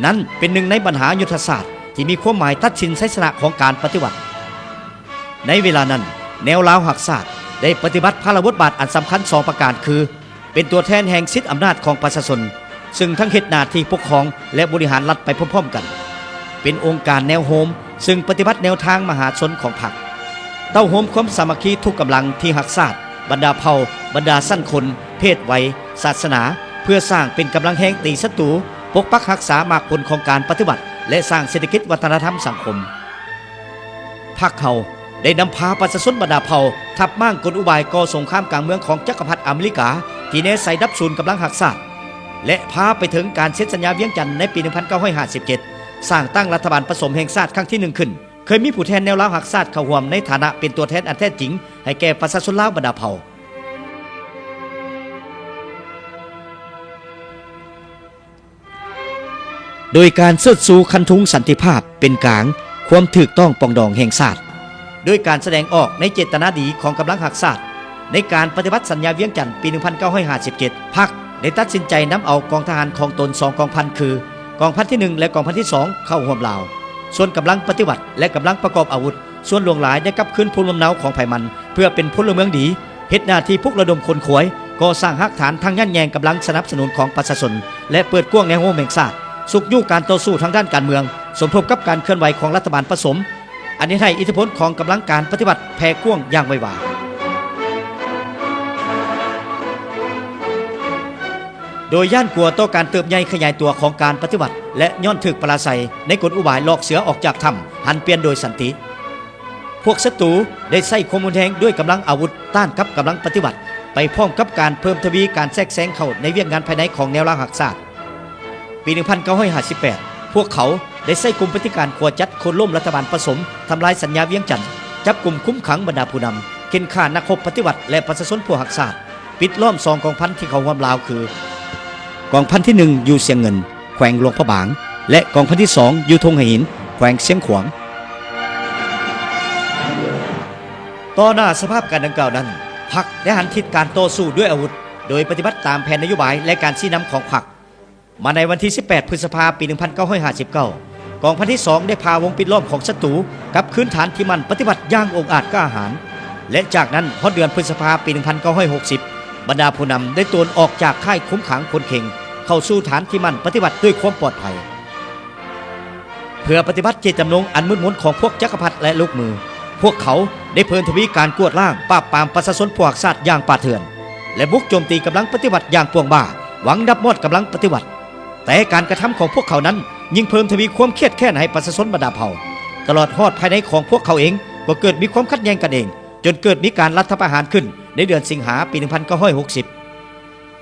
ນັ້ນເປັນໜຶ່ງໃນບັນຫາຍຸດທະສາດທີ່ມີຄວາມໝາຍຕັດສິນໄຊຊະນະຂອງການປະຕິວັດ. ໃນເວລານັ້ນ, ແນວລາວຮັກຊາດໄດ້ປະຕິບັດພາລະບົດບາດອັນສຳຄັນສອງປະການ ຄື ເປັນຕົວແທນແຫ່ງສິດອຳນາດຂອງປະຊາຊົນ, ຊຶ່ງທັງເຮັດໜ້າທີ່ປົກຄອງ ແລະ ບໍລິຫານລັດໄປພ້ອມໆກັນ, ເປັນອົງການແນວໂຮມ ຊຶ່ງປະຕິບັດແນວທາງມະຫາຊົນຂອງພັກ, ເຕົ້າໂຮມຄວາມສາມັກຄີທຸກກຳລັງທີ່ຮັກຊາດ, ບັນດາເຜົ່າ, ບັນດາຊັ້ນຄົນ, ເພດໄວ, ສາສະໜາ ເພື່ອສ້າງເປັນກຳລັງແຮງຕີສັດຕູ, ປົກປັກຮັກສາໝາກຜົນຂອງການປະຕິວັດ ແລະ ສ້າງເສດຖະກິດວັດທະນະທຳສັງຄົມ. ພັກເຮົາໄດ້ນຳພາປະຊາຊົນບັນດາເຜົ່າ ທັບມ້າງກົນອຸບາຍກໍ່ສົງຄາມກາງເມືອງຂອງຈັກກະພັດອາເມລິກາ ທີ່ແນໃສ່ດັບສູນກຳລັງຮັກຊາດ ແລະ ພາໄປເຖິງການເຊັນສັນຍາວຽງຈັນໃນປີໜຶ່ງພັນເກົ້າຮ້ອຍຫ້າສິບເຈັດ ສ້າງຕັ້ງລັດຖະບານປະສົມແຫ່ງຊາດຄັ້ງທີໜຶ່ງຂຶ້ນ, ເຄີຍມີຜູ້ແທນແນວລາວຮັກຊາດເຂົ້າຮ່ວມໃນຖານະເປັນຕົວແທນອັນແທ້ຈິງໃຫ້ແກ່ປະຊາຊົນລາວບັນດາເຜົ່າ. ໂດຍການເຊີດຊູຄັນທຸງສັນຕິພາບເປັນກາງ, ຄວາມຖືກຕ້ອງປອງດອງແຫ່ງຊາດ, ໂດຍການສະແດງອອກໃນເຈດຕະນາດີຂອງກຳລັງຮັກຊາດ. ໃນການປະຕິບັດສັນຍາວຽງຈັນປີໜຶ່ງພັນເກົ້າຮ້ອຍຫ້າສິບເຈັດ ພັກໄດ້ຕັດສິນໃຈນຳເອົາກອງທະຫານຂອງຕົນສອງກອງພັນ ຄື ກອງພັນທີໜຶ່ງ ແລະ ກອງພັນທີສອງ ເຂົ້າຮ່ວມລາວ, ສ່ວນກຳລັງປະຕິວັດ ແລະ ກຳລັງປະກອບອາວຸດ ສ່ວນຫຼວງຫຼາຍໄດ້ກັບຄືນພູມລຳເນົາຂອງໃຜມັນ ເພື່ອເປັນພົນລະເມືອງດີ, ເຮັດໜ້າທີ່ປຸກລະດົມຂົນຂວາຍ, ກໍ່ສ້າງຮາກຖານທາງຍາດແຍ່ງກຳລັງສະໜັບສະໜູນຂອງປະຊາຊົນ ແລະ ເປີດກວ້າງແນວໂຮມແຫ່ງຊາດ, ຊຸກຍູ້ການຕໍ່ສູ້ທາງດ້ານການເມືອງ, ສົມທົບກັບການເຄື່ອນໄຫວຂອງລັດຖະບານປະສົມ, ອັນເຮັດໃຫ້ອິດທິພົນຂອງກຳລັງການປະຕິວັດແຜ່ກວ້າງຢ່າງໄວວາ. ໂດຍຢ້ານກົວຕໍ່ການເຕີບໃຫຍ່ຂະຫຍາຍຕົວຂອງການປະຕິວັດ ແລະ ຍ້ອນຖືກປະລາໄຊໃນກົນອຸບາຍຫຼອກເສືອອອກຈາກຖ້ຳ ຫັນປ່ຽນໂດຍສັນຕິ, ພວກສັດຕູໄດ້ໃຊ້ຄວາມຮຸນແຮງດ້ວຍກຳລັງອາວຸດຕ້ານກັບກຳລັງປະຕິວັດ ໄປພ້ອມກັບການເພີ່ມທະວີການແຊກແຊງເຂົ້າໃນວຽກງານພາຍໃນຂອງແນວລາວຮັກຊາດ. ປີໜຶ່ງພັນເກົ້າຮ້ອຍຫ້າສິບແປດ ພວກເຂົາໄດ້ໃຊ້ກຸ່ມປະຕິການຂົວຈັດໂຄ່ນລົ້ມລັດຖະບານປະສົມ, ທຳລາຍສັນຍາວຽງຈັນ, ຈັບກຸມຄຸມຂັງບັນດາຜູ້ນຳ, ເຂັ່ນຂ້ານັກຮົບປະຕິວັດ ແລະ ປະຊາຊົນຜູ້ຮັກຊາດ, ປິດລ້ອມສອງກອງພັນທີ່ເຂົ້າຮ່ວມລາວ ຄື ກອງພັນທີໜຶ່ງ ຢູ່ຊຽງເງິນ ແຂວງຫຼວງພະບາງ ແລະ ກອງພັນທີສອງ ຢູ່ທົ່ງໄຫຫີນ ແຂວງຊຽງຂວາງ. ຕໍ່ໜ້າສະພາບການດັ່ງກ່າວນັ້ນ, ພັກໄດ້ຫັນທິດການຕໍ່ສູ້ດ້ວຍອາວຸດ ໂດຍປະຕິບັດຕາມແຜນນະໂຍບາຍ ແລະ ການຊີ້ນຳຂອງພັກ. ມາໃນວັນທີສິບແປດ ພຶດສະພາ ປີໜຶ່ງພັນເກົ້າຮ້ອຍຫ້າສິບເກົ້າ ກອງພັນທີສອງ ໄດ້ຜ່າວົງປິດລ້ອມຂອງສັດຕູກັບຄືນຖານທີ່ໝັ້ນປະຕິວັດຢ່າງອົງອາດກ້າຫານ ແລະ ຈາກນັ້ນຮອດເດືອນພຶດສະພາ ປີໜຶ່ງພັນເກົ້າຮ້ອຍຫົກສິບ ບັນດາຜູ້ນຳໄດ້ໂຕນອອກຈາກຄ້າຍຄຸມຂັງຂົນເຄັ່ງ ເຂົ້າສູ່ຖານທີ່ໝັ້ນປະຕິວັດດ້ວຍຄວາມປອດໄພ. ເພື່ອປະຕິບັດເຈດຈຳນົງອັນມືດມົນຂອງພວກຈັກກະພັດ ແລະ ລູກມື, ພວກເຂົາໄດ້ເພີ່ມທະວີການກວດລ້າງປາບປາມປະຊາຊົນຜູ້ຮັກຊາດຢ່າງປ່າເຖື່ອນ ແລະ ບຸກໂຈມຕີກຳລັງປະຕິວັດຢ່າງປວງບ້າ, ຫວັງດັບມອດກຳລັງປະຕິວັດ. ແຕ່ການກະທຳຂອງພວກເຂົານັ້ນ ຍິ່ງເພີ່ມທະວີຄວາມຄຽດແຄ້ນໃຫ້ປະຊາຊົນບັນດາເຜົ່າ, ຕະຫຼອດຮອດພາຍໃນຂອງພວກເຂົາເອງ ກໍເກີດມີຄວາມຂັດແຍ່ງກັນເອງ, ຈົນເກີດມີການລັດຖະປະຫານຂຶ້ນໃນເດືອນສິງຫາ ປີໜຶ່ງພັນເກົ້າຮ້ອຍຫົກສິບ.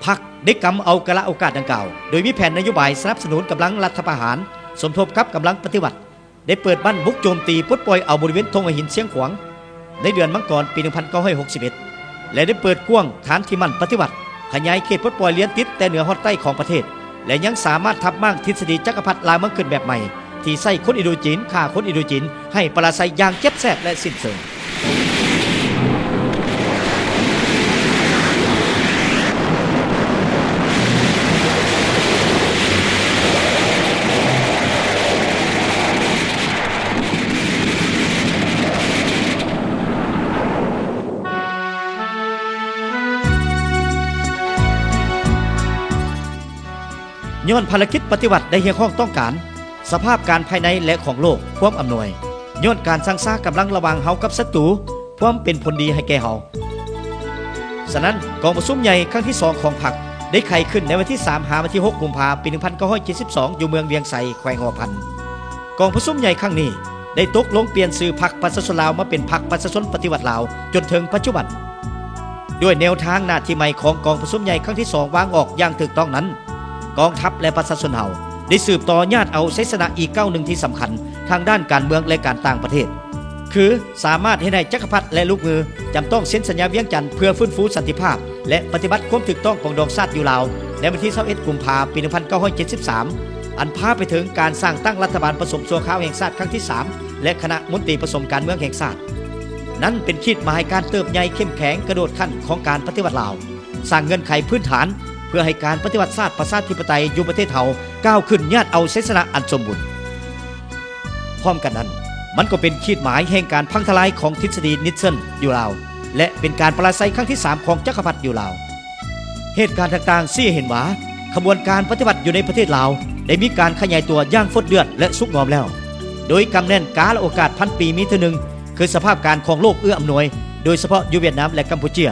ພັກໄດ້ກຳເອົາກາລະໂອກາດດັ່ງກ່າວ ໂດຍມີແຜນນະໂຍບາຍສະໜັບສະໜູນກຳລັງລັດຖະປະຫານ ສົມທົບກັບກຳລັງປະຕິວັດ, ໄດ້ເປີດບັ້ນບຸກໂຈມຕີປົດປ່ອຍເອົາບໍລິເວນທົ່ງຫົວຫີນຊຽງຂວາງ ໃນເດືອນມັງກອນ ປີໜຶ່ງພັນເກົ້າຮ້ອຍຫົກສິບເອັດ ແລະ ໄດ້ເປີດກວ້າງຖານທີ່ໝັ້ນປະຕິວັດ, ຂະຫຍາຍເຂດປົດປ່ອຍລຽນຕິດແຕ່ເໜືອຮອດໃຕ້ຂອງປະເທດ ແລະ ຍັງສາມາດທັບມ້າງທິດສະດີຈັກກະພັດລ່າເມືອງຂຶ້ນແບບໃໝ່ ທີ່ໃຊ້ຄົນອິນໂດຈີນຂ້າຄົນອິນໂດຈີນ ໃຫ້ປະລາໄຊຢ່າງເຈັບແສບ ແລະ ສິ້ນເຊີງ. ຍ້ອນພາລະກິດປະຕິວັດໄດ້ຮຽກຮ້ອງຕ້ອງການ ສະພາບການພາຍໃນ ແລະ ຂອງໂລກຄວາມອຳນວຍ, ຍ້ອນການຊັ່ງຊາກຳລັງລະຫວ່າງເຮົາກັບສັດຕູ ຄວາມເປັນຜົນດີໃຫ້ແກ່ເຮົາ. ສະນັ້ນ, ກອງປະຊຸມໃຫຍ່ຄັ້ງທີສອງຂອງພັກ ໄດ້ໄຂຂຶ້ນໃນວັນທີສາມ ຫາວັນທີຫົກ ກຸມພາ ປີໜຶ່ງພັນເກົ້າຮ້ອຍເຈັດສິບສອງ ຢູ່ເມືອງວຽງໄຊ ແຂວງຫົວພັນ. ກອງປະຊຸມໃຫຍ່ຄັ້ງນີ້ ໄດ້ຕົກລົງປ່ຽນຊື່ພັກປະຊາຊົນລາວ ມາເປັນພັກປະຊາຊົນປະຕິວັດລາວ ຈົນເຖິງປັດຈຸບັນ. ດ້ວຍແນວທາງໜ້າທີ່ໃໝ່ຂອງກອງປະຊຸມໃຫຍ່ຄັ້ງທີສອງວາງອອກຢ່າງຖືກຕ້ອງນັ້ນ, ກອງທັບ ແລະ ປະຊາຊົນເຮົາ ໄດ້ສືບຕໍ່ຍາດເອົາໄຊຊະນະອີກກ້າວໜຶ່ງທີ່ສຳຄັນທາງດ້ານການເມືອງ ແລະ ການຕ່າງປະເທດ ຄື ສາມາດເຮັດໃຫ້ຈັກກະພັດ ແລະ ລູກມື ຈຳຕ້ອງເຊັນສັນຍາວຽງຈັນ ເພື່ອຟື້ນຟູສັນຕິພາບ ແລະ ປະຕິບັດຄວາມຖືກຕ້ອງປອງດອງຊາດຢູ່ລາວ ໃນວັນທີຊາວເອັດ ກຸມພາ ປີໜຶ່ງພັນເກົ້າຮ້ອຍເຈັດສິບສາມ ອັນພາໄປເຖິງການສ້າງຕັ້ງລັດຖະບານປະສົມຊົ່ວຄາວແຫ່ງຊາດຄັ້ງທີສາມ ແລະ ຄະນະມົນຕີປະສົມການເມືອງແຫ່ງຊາດ. ນັ້ນເປັນຂີດໝາຍການເຕີບໃຫຍ່ເຂັ້ມແຂງກະໂດດຂັ້ນຂອງການປະຕິວັດລາວ, ສ້າງເງື່ອນໄຂພື້ນຖານເພື່ອໃຫ້ການປະຕິວັດຊາດປະຊາທິປະໄຕຢູ່ປະເທດເຮົາກ້າວຂຶ້ນຍາດເອົາໄຊຊະນະອັນສົມບູນ. ພ້ອມກັນນັ້ນ, ມັນກໍເປັນຂີດໝາຍແຫ່ງການພັງທະລາຍຂອງທິດສະດີນິດເຊິນຢູ່ລາວ ແລະ ເປັນການປະລາໄຊຄັ້ງທີສາມຂອງຈັກກະພັດຢູ່ລາວ. ເຫດການຕ່າງໆຊີ້ໃຫ້ເຫັນວ່າ ຂະບວນການປະຕິວັດຢູ່ໃນປະເທດລາວໄດ້ມີການຂະຫຍາຍຕົວຢ່າງຟົດເດືອດ ແລະ ສຸກງອມແລ້ວ, ໂດຍກຳແໜ້ນກາລະໂອກາດພັນປີມີເທື່ອໜຶ່ງ ຄືສະພາບການຂອງໂລກເອື້ອອຳນວຍ, ໂດຍສະເພາະຢູ່ຫວຽດນາມ ແລະ ກຳປູເຈຍ.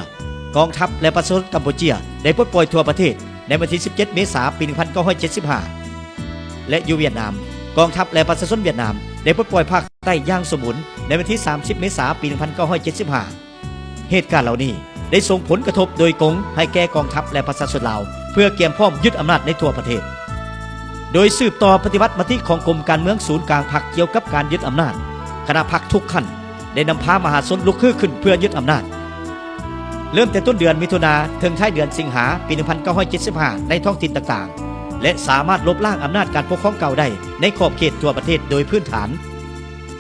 ກອງທັບ ແລະ ປະຊາຊົນກຳປູເຈຍໄດ້ປົດປ່ອຍທົ່ວປະເທດໃນວັນທີສິບເຈັດ ເມສາ ປີໜຶ່ງພັນເກົ້າຮ້ອຍເຈັດສິບຫ້າ ແລະ ຢູ່ຫວຽດນາມ, ກອງທັບ ແລະ ປະຊາຊົນຫວຽດນາມໄດ້ປົດປ່ອຍພາກໃຕ້ຢ່າງສົມບູນໃນວັນທີສາມສິບ ເມສາ ປີໜຶ່ງພັນເກົ້າຮ້ອຍເຈັດສິບຫ້າ. ເຫດການເຫຼົ່ານີ້ໄດ້ສົ່ງຜົນກະທົບໂດຍກົງໃຫ້ແກ່ກອງທັບ ແລະ ປະຊາຊົນລາວ ເພື່ອກຽມພ້ອມຍຶດອຳນາດໃນທົ່ວປະເທດ. ໂດຍສືບຕໍ່ປະຕິບັດມະຕິຂອງກົມການເມືອງສູນກາງພັກກ່ຽວກັບການຍຶດອຳນາດ, ຄະນະພັກທຸກຂັ້ນ ໄດ້ນຳພາມະຫາຊົນລຸກຮືຂຶ້ນເພື່ອຍຶດອຳນາດ. ເລີ່ມແຕ່ຕົ້ນເດືອນມິຖຸນາເຖິງທ້າຍເດືອນສິງຫາ ປີໜຶ່ງພັນເກົ້າຮ້ອຍເຈັດສິບຫ້າ ໃນທ້ອງຖິ່ນຕ່າງໆ ແລະ ສາມາດລົບລ້າງອຳນາດການປົກຄອງເກົ່າໄດ້ໃນຂອບເຂດທົ່ວປະເທດໂດຍພື້ນຖານ.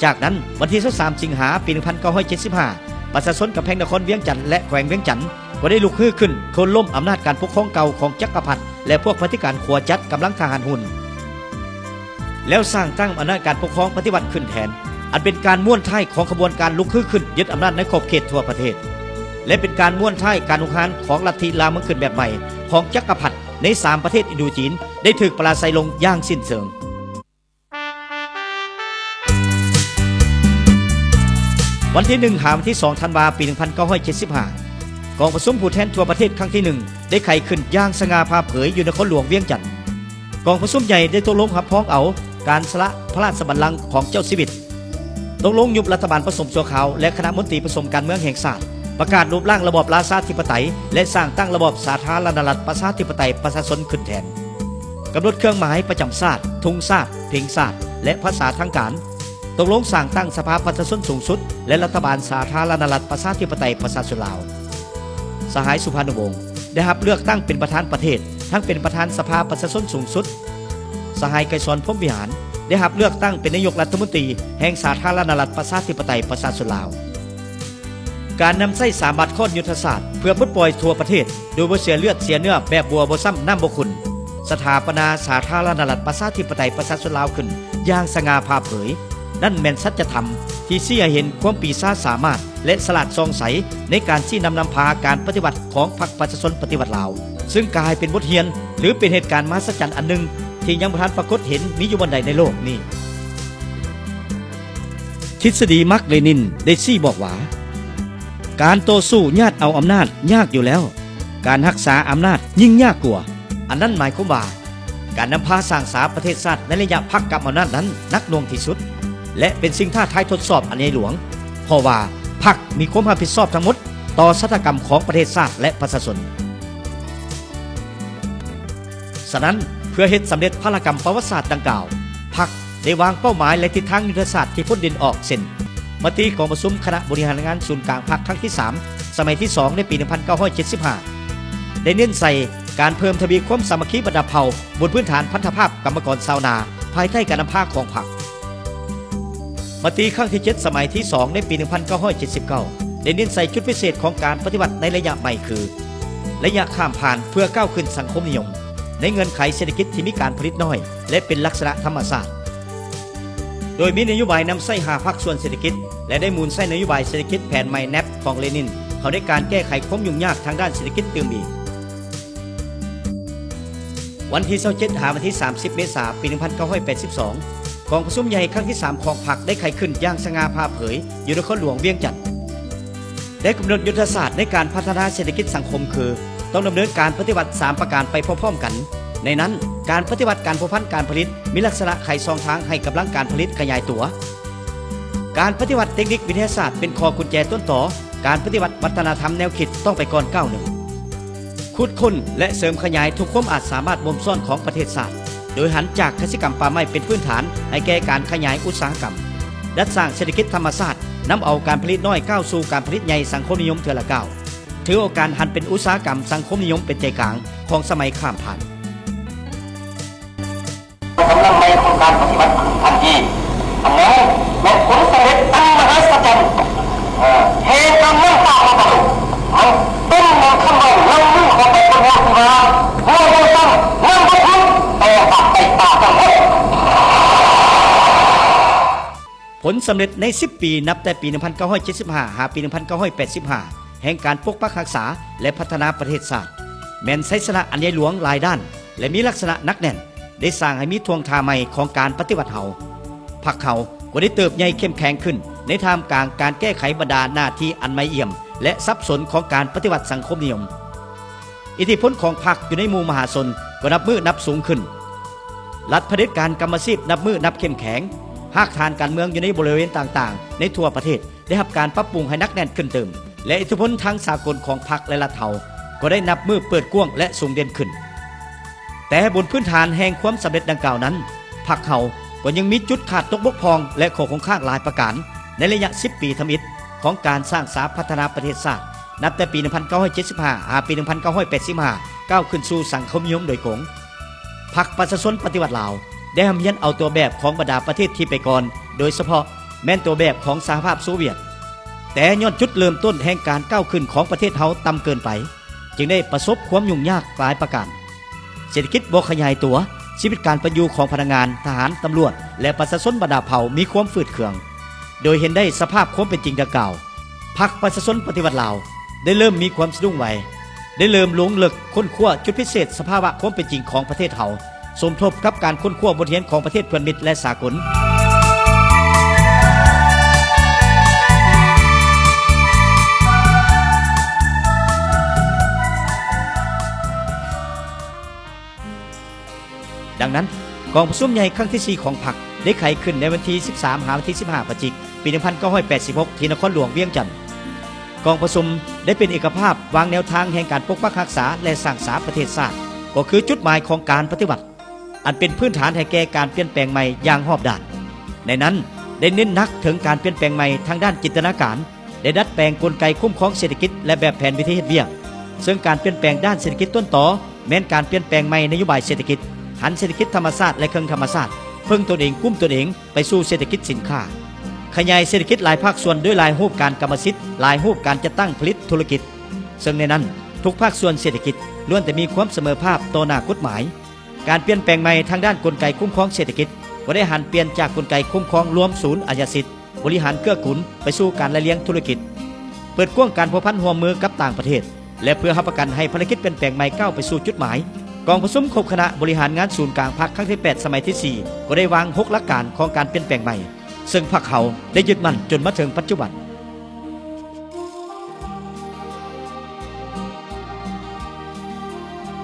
ຈາກນັ້ນ, ວັນທີຊາວສາມ ສິງຫາ ປີໜຶ່ງພັນເກົ້າຮ້ອຍເຈັດສິບຫ້າ ປະຊາຊົນກຳແພງນະຄອນວຽງຈັນ ແລະ ແຂວງວຽງຈັນ ກໍໄດ້ລຸກຮືຂຶ້ນໂຄ່ນລົ້ມອຳນາດການປົກຄອງເກົ່າຂອງຈັກກະພັດ ແລະ ພວກປະຕິການຂົວຈັດກຳລັງທະຫານຮຸ່ນ ແລ້ວສ້າງຕັ້ງອຳນາດການປົກຄອງປະຕິວັດຂຶ້ນແທນ, ອັນເປັນການມ້ວນທ້າຍຂອງຂະບວນການລຸກຮືຂຶ້ນຍຶດອຳນາດໃນຂອບເຂດທົ່ວປະເທດ ແລະ ເປັນການມ້ວນທ້າຍການຮຸກຮານຂອງລັດທິລ່າເມືອງຂຶ້ນແບບໃໝ່ຂອງຈັກກະພັດໃນສາມປະເທດອິນໂດຈີນ ໄດ້ຖືກປະລາໄຊລົງຢ່າງສິ້ນເຊີງ. ວັນທີໜຶ່ງ ຫາວັນທີສອງ ທັນວາ ປີໜຶ່ງພັນເກົ້າຮ້ອຍເຈັດສິບຫ້າ ກອງປະຊຸມຜູ້ແທນທົ່ວປະເທດຄັ້ງທີໜຶ່ງ ໄດ້ໄຂຂຶ້ນຢ່າງສະຫງ່າຜ່າເຜີຍຢູ່ນະຄອນຫຼວງວຽງຈັນ. ກອງປະຊຸມໃຫຍ່ໄດ້ຕົກລົງຮັບຮອງເອົາການສະຫຼະພະລາຊະບັນລັງຂອງເຈົ້າຊີວິດ, ຕົກລົງຍຸບລັດຖະບານປະສົມຊົ່ວຄາວ ແລະ ຄະນະມົນຕີປະສົມການເມືອງແຫ່ງຊາດ, ປະກາດລົບລ້າງລະບອບລາຊາທິປະໄຕ ແລະ ສ້າງຕັ້ງລະບອບສາທາລະນະລັດປະຊາທິປະໄຕປະຊາຊົນຂຶ້ນແທນ. ກຳນົດເຄື່ອງໝາຍປະຈຳຊາດ, ທຸງຊາດ, ເພງຊາດ ແລະ ພາສາທາງການ, ຕົກລົງສ້າງຕັ້ງສະພາປະຊາຊົນສູງສຸດ ແລະ ລັດຖະບານສາທາລະນະລັດປະຊາທິປະໄຕປະຊາຊົນລາວ. ສະຫາຍ ສຸພານຸວົງ ໄດ້ຮັບເລືອກຕັ້ງເປັນປະທານປະເທດ ທັງເປັນປະທານສະພາປະຊາຊົນສູງສຸດ. ສະຫາຍ ໄກສອນ ພົມວິຫານ ໄດ້ຮັບເລືອກຕັ້ງເປັນນາຍົກລັດຖະມົນຕີແຫ່ງສາທາລະນະລັດປະຊາທິປະໄຕປະຊາຊົນລາວ. ການນຳໃຊ້ສາມບາດຄ້ອນຍຸດທະສາດເພື່ອປົດປ່ອຍທົ່ວປະເທດ ໂດຍບໍ່ເສຍເລືອດເສຍເນື້ອແບບບົວບໍ່ຊ້ຳນ້ຳບໍ່ຂຸ່ນ, ສະຖາປະນາສາທາລະນະລັດປະຊາທິປະໄຕປະຊາຊົນລາວຂຶ້ນຢ່າງສະຫງ່າຜ່າເຜີຍ, ນັ້ນແມ່ນສັດຈະທຳທີ່ຊີ້ໃຫ້ເຫັນຄວາມປີຊາສາມາດ ແລະ ສະຫຼາດສ່ອງໃສໃນການຊີ້ນຳນຳພາການປະຕິວັດຂອງພັກປະຊາຊົນປະຕິວັດລາວ, ຊຶ່ງກາຍເປັນບົດຮຽນ ຫຼື ເປັນເຫດການມະຫັດສະຈັນອັນໜຶ່ງທີ່ຍັງບໍ່ທັນປາກົດເຫັນມີຢູ່ບ່ອນໃດໃນໂລກນີ້. ທິດສະດີ ມາກ ເລນິນ ໄດ້ຊີ້ບອກວ່າ ການຕໍ່ສູ້ຍາດເອົາອຳນາດຍາກຢູ່ແລ້ວ, ການຮັກສາອຳນາດຍິ່ງຍາກກວ່າ. ອັນນັ້ນໝາຍຄວາມວ່າ ການນຳພາສ້າງສາປະເທດຊາດໃນໄລຍະພັກກຳອຳນາດນັ້ນໜັກໜ່ວງທີ່ສຸດ ແລະ ເປັນສິ່ງທ້າທາຍທົດສອບອັນໃຫຍ່ຫຼວງ, ເພາະວ່າພັກມີຄວາມຮັບຜິດຊອບທັງໝົດຕໍ່ຊະຕາກຳຂອງປະເທດຊາດ ແລະ ປະຊາຊົນ. ສະນັ້ນ, ເພື່ອເຮັດສຳເລັດພາລະກຳປະຫວັດສາດດັ່ງກ່າວ, ພັກໄດ້ວາງເປົ້າໝາຍ ແລະ ທິດທາງຍຸດທະສາດທີ່ພົ້ນເດັ່ນອອກ ເຊັ່ນ ມະຕິກອງປະຊຸມຄະນະບໍລິຫານງານສູນກາງພັກຄັ້ງທີສາມ ສະໄໝທີສອງ ໃນປີໜຶ່ງພັນເກົ້າຮ້ອຍເຈັດສິບຫ້າ ໄດ້ເນັ້ນໃສ່ການເພີ່ມທະວີຄວາມສາມັກຄີບັນດາເຜົ່າ ບົນພື້ນຖານພັນທະພາບກຳມະກອນຊາວນາ ພາຍໃຕ້ການນຳພາຂອງພັກ. ມະຕິຄັ້ງທີເຈັດ ສະໄໝທີສອງ ໃນປີໜຶ່ງພັນເກົ້າຮ້ອຍເຈັດສິບເກົ້າ ໄດ້ເນັ້ນໃສ່ຈຸດພິເສດຂອງການປະຕິວັດໃນໄລຍະໃໝ່ຄື ໄລຍະຂ້າມຜ່ານເພື່ອກ້າວຂຶ້ນສັງຄົມນິຍົມ ໃນເງື່ອນໄຂເສດຖະກິດທີ່ມີການຜະລິດໜ້ອຍ ແລະ ເປັນລັກສະນະທຳມະຊາດ, ໂດຍມີນະໂຍບາຍນຳໃຊ້ຫ້າພາກສ່ວນເສດຖະກິດ ແລະ ໄດ້ໝູນໃຊ້ນະໂຍບາຍເສດຖະກິດແຜນໃໝ່ ແນບ ຂອງເລນິນ ເຂົ້າໃນການແກ້ໄຂຄວາມຫຍຸ້ງຍາກທາງດ້ານເສດຖະກິດຕື່ມອີກ. ວັນທີຊາວເຈັດ ຫາວັນທີສາມສິບ ເມສາ ປີໜຶ່ງພັນເກົ້າຮ້ອຍແປດສິບສອງ ກອງປະຊຸມໃຫຍ່ຄັ້ງທີສາມຂອງພັກໄດ້ໄຂຂຶ້ນຢ່າງສະຫງ່າຜ່າເຜີຍຢູ່ນະຄອນຫຼວງວຽງຈັນ ໄດ້ກຳນົດຍຸດທະສາດໃນການພັດທະນາເສດຖະກິດສັງຄົມຄື ຕ້ອງດຳເນີນການປະຕິວັດສາມປະການໄປພ້ອມໆກັນ. ໃນນັ້ນ, ການປະຕິວັດການພົວພັນການຜະລິດ ມີລັກສະນະໄຂຊ່ອງທາງໃຫ້ກຳລັງການຜະລິດຂະຫຍາຍຕົວ. ການປະຕິວັດເຕັກນິກວິທະຍາສາດເປັນຂໍ້ກຸນແຈຕົ້ນຕໍ, ການປະຕິວັດວັດທະນະທຳແນວຄິດຕ້ອງໄປກ່ອນກ້າວໜຶ່ງ. ຂຸດຄົ້ນ ແລະ ເສີມຂະຫຍາຍທຸກຄວາມອາດສາມາດບົ່ມຊ້ອນຂອງປະເທດຊາດ, ໂດຍຫັນຈາກກະສິກຳປ່າໄມ້ເປັນພື້ນຖານໃຫ້ແກ່ການຂະຫຍາຍອຸດສາຫະກຳ, ດັດສ້າງເສດຖະກິດທຳມະຊາດ, ນຳເອົາການຜະລິດນ້ອຍກ້າວສູ່ການຜະລິດໃຫຍ່ສັງຄົມນິຍົມເທື່ອລະກ້າວ, ຖືໂອກາດຫັນເປັນອຸດສາຫະກຳສັງຄົມນິຍົມເປັນໃຈກາງຂອງສະໄໝຂ້າມຜ່ານ. ກຳລັງໃໝ່ຂອງການປະຕິວັດຂຶ້ນທັນທີ. ອັນນັ້ນແມ່ນຜົນສຳເລັດອັນມະຫັດສະຈັນ ເອີ ແຫ່ງການນຳພາຂອງພະອົງ. ມັນເປັນດັ່ງຄຳເວົ້າລຳລືຂອງໄປຄົນເຮົາທີ່ວ່າ ບົວບໍ່ສັ້ນ ນຳບໍ່ທັນ ແຕ່ຫາກໄປປ່າທັງໝົດ. ຜົນສຳເລັດໃນສິບປີ ນັບແຕ່ປີໜຶ່ງພັນເກົ້າຮ້ອຍເຈັດສິບຫ້າ ຫາປີໜຶ່ງພັນເກົ້າຮ້ອຍແປດສິບຫ້າ ແຫ່ງການປົກປັກຮັກສາ ແລະ ພັດທະນາປະເທດຊາດ ແມ່ນໄຊຊະນະອັນໃຫຍ່ຫຼວງຫຼາຍດ້ານ ແລະ ມີລັກສະນະໜັກແໜ້ນ ໄດ້ສ້າງໃຫ້ມີທ່ວງທ່າໃໝ່ຂອງການປະຕິວັດເຮົາ. ພັກເຮົາກໍໄດ້ເຕີບໃຫຍ່ເຂັ້ມແຂງຂຶ້ນ ໃນທ່າມກາງການແກ້ໄຂບັນດາໜ້າທີ່ອັນໃໝ່ອ່ຽມ ແລະ ສັບສົນຂອງການປະຕິວັດສັງຄົມນິຍົມ. ອິດທິພົນຂອງພັກຢູ່ໃນໝູ່ມະຫາຊົນກໍນັບມື້ນັບສູງຂຶ້ນ. ລັດຜະເດັດການກຳມະສິດນັບມື້ນັບເຂັ້ມແຂງ. ຮາກຖານການເມືອງຢູ່ໃນບໍລິເວນຕ່າງໆໃນທົ່ວປະເທດ ໄດ້ຮັບການປັບປຸງໃຫ້ໜັກແໜ້ນຂຶ້ນຕື່ມ ແລະ ອິດທິພົນທາງສາກົນຂອງພັກ ແລະ ລັດເຮົາກໍໄດ້ນັບມື້ເປີດກວ້າງ ແລະ ສູງເດັ່ນຂຶ້ນ. ແຕ່ບົນພື້ນຖານແຫ່ງຄວາມສຳເລັດດັ່ງກ່າວນັ້ນ, ພັກເຮົາກໍຍັງມີຈຸດຂາດຕົກບົກຜ່ອງ ແລະ ຂໍ້ຄົງຄ້າງຫຼາຍປະການໃນໄລຍະສິບປີທຳອິດຂອງການສ້າງສາພັດທະນາປະເທດຊາດ ນັບແຕ່ປີໜຶ່ງພັນເກົ້າຮ້ອຍເຈັດສິບຫ້າ ຫາປີໜຶ່ງພັນເກົ້າຮ້ອຍແປດສິບຫ້າ ກ້າວຂຶ້ນສູ່ສັງຄົມນິຍົມໂດຍກົງ. ພັກປະຊາຊົນປະຕິວັດລາວ ໄດ້ຮ່ຳຮຽນເອົາຕົວແບບຂອງບັນດາປະເທດທີ່ໄປກ່ອນ, ໂດຍສະເພາະແມ່ນຕົວແບບຂອງສະຫະພາບໂຊວຽດ. ແຕ່ຍ້ອນຈຸດເລີ່ມຕົ້ນແຫ່ງການກ້າວຂຶ້ນຂອງປະເທດເຮົາຕ່ຳເກີນໄປ, ຈຶ່ງໄດ້ປະສົບຄວາມຫຍຸ້ງຍາກຫຼາຍປະການ. ເສດຖະກິດບໍ່ຂະຫຍາຍຕົວ, ຊີວິດການເປັນຢູ່ຂອງພະນັກງານ, ທະຫານ, ຕຳຫຼວດ ແລະ ປະຊາຊົນບັນດາເຜົ່າມີຄວາມຝືດເຄືອງ. ໂດຍເຫັນໄດ້ສະພາບຄວາມເປັນຈິງດັ່ງກ່າວ, ພັກປະຊາຊົນປະຕິວັດລາວ ໄດ້ເລີ່ມມີຄວາມສະດຸ້ງໄຫວ, ໄດ້ເລີ່ມລົງເລິກຄົ້ນຄວ້າຈຸດພິເສດສະພາວະຄວາມເປັນຈິງຂອງປະເທດເຮົາ, ສົມທົບກັບການຄົ້ນຄວ້າບົດຮຽນຂອງປະເທດເພື່ອນມິດ ແລະ ສາກົນ. ດັ່ງນັ້ນ, ກອງປະຊຸມໃຫຍ່ຄັ້ງທີສີ່ຂອງພັກ ໄດ້ໄຂຂຶ້ນໃນວັນທີສິບສາມ ຫາວັນທີສິບຫ້າ ພະຈິກ ປີໜຶ່ງພັນເກົ້າຮ້ອຍແປດສິບຫົກ ທີ່ນະຄອນຫຼວງວຽງຈັນ. ກອງປະຊຸມໄດ້ເປັນເອກະພາບວາງແນວທາງແຫ່ງການປົກປັກຮັກສາ ແລະ ສ້າງສາປະເທດຊາດ, ກໍຄືຈຸດໝາຍຂອງການປະຕິວັດ ອັນເປັນພື້ນຖານໃຫ້ແກ່ການປ່ຽນແປງໃໝ່ຢ່າງຮອບດ້ານ. ໃນນັ້ນໄດ້ເນັ້ນໜັກເຖິງການປ່ຽນແປງໃໝ່ທາງດ້ານຈິນຕະນາການ, ໄດ້ດັດແປງກົນໄກຄຸ້ມຄອງເສດຖະກິດ ແລະ ແບບແຜນວິທີເຮັດວຽກ, ເຊິ່ງການປ່ຽນແປງດ້ານເສດຖະກິດຕົ້ນຕໍ ແມ່ນການປ່ຽນແປງໃໝ່ນະໂຍບາຍເສດຖະກິດ, ຫັນເສດຖະກິດທຳມະຊາດ ແລະ ເຄິ່ງທຳມະຊາດ, ເພິ່ງຕົນເອງ, ກຸ້ມຕົນເອງ, ໄປສູ່ເສດຖະກິດສິນຄ້າ, ຂະຫຍາຍເສດຖະກິດຫຼາຍພາກສ່ວນດ້ວຍຫຼາຍຮູບການກຳມະສິດ, ຫຼາຍຮູບການຈັດຕັ້ງຜະລິດທຸລະກິດ, ເຊິ່ງໃນນັ້ນທຸກພາກສ່ວນເສດຖະກິດລ້ວນແຕ່ມີຄວາມສະເໝີພາບຕໍ່ໜ້າກົດໝາຍ. ການປ່ຽນແປງໃໝ່ທາງດ້ານກົນໄກຄຸ້ມຄອງເສດຖະກິດ ກໍໄດ້ຫັນປ່ຽນຈາກກົນໄກຄຸ້ມຄອງລວມສູນອາຍາສິດ, ບໍລິຫານເກື້ອກູນ ໄປສູ່ການລະລຽງທຸລະກິດ, ເປີດກວ້າງການພົວພັນຮ່ວມມືກັບຕ່າງປະເທດ ແລະ ເພື່ອຮັບປະກັນໃຫ້ພາລະກິດປ່ຽນແປງໃໝ່ກ້າວໄປສູ່ຈຸດໝາຍ. ກອງປະຊຸມຄົບຄະນະບໍລິຫານງານສູນກາງພັກຄັ້ງທີແປດ ສະໄໝທີສີ່ ກໍໄດ້ວາງຫົກຫຼັກການຂອງການປ່ຽນແປງໃໝ່ ເຊິ່ງພັກເຮົາໄດ້ຍຶດໝັ້ນຈົນມາເຖິງປັດຈຸບັນ.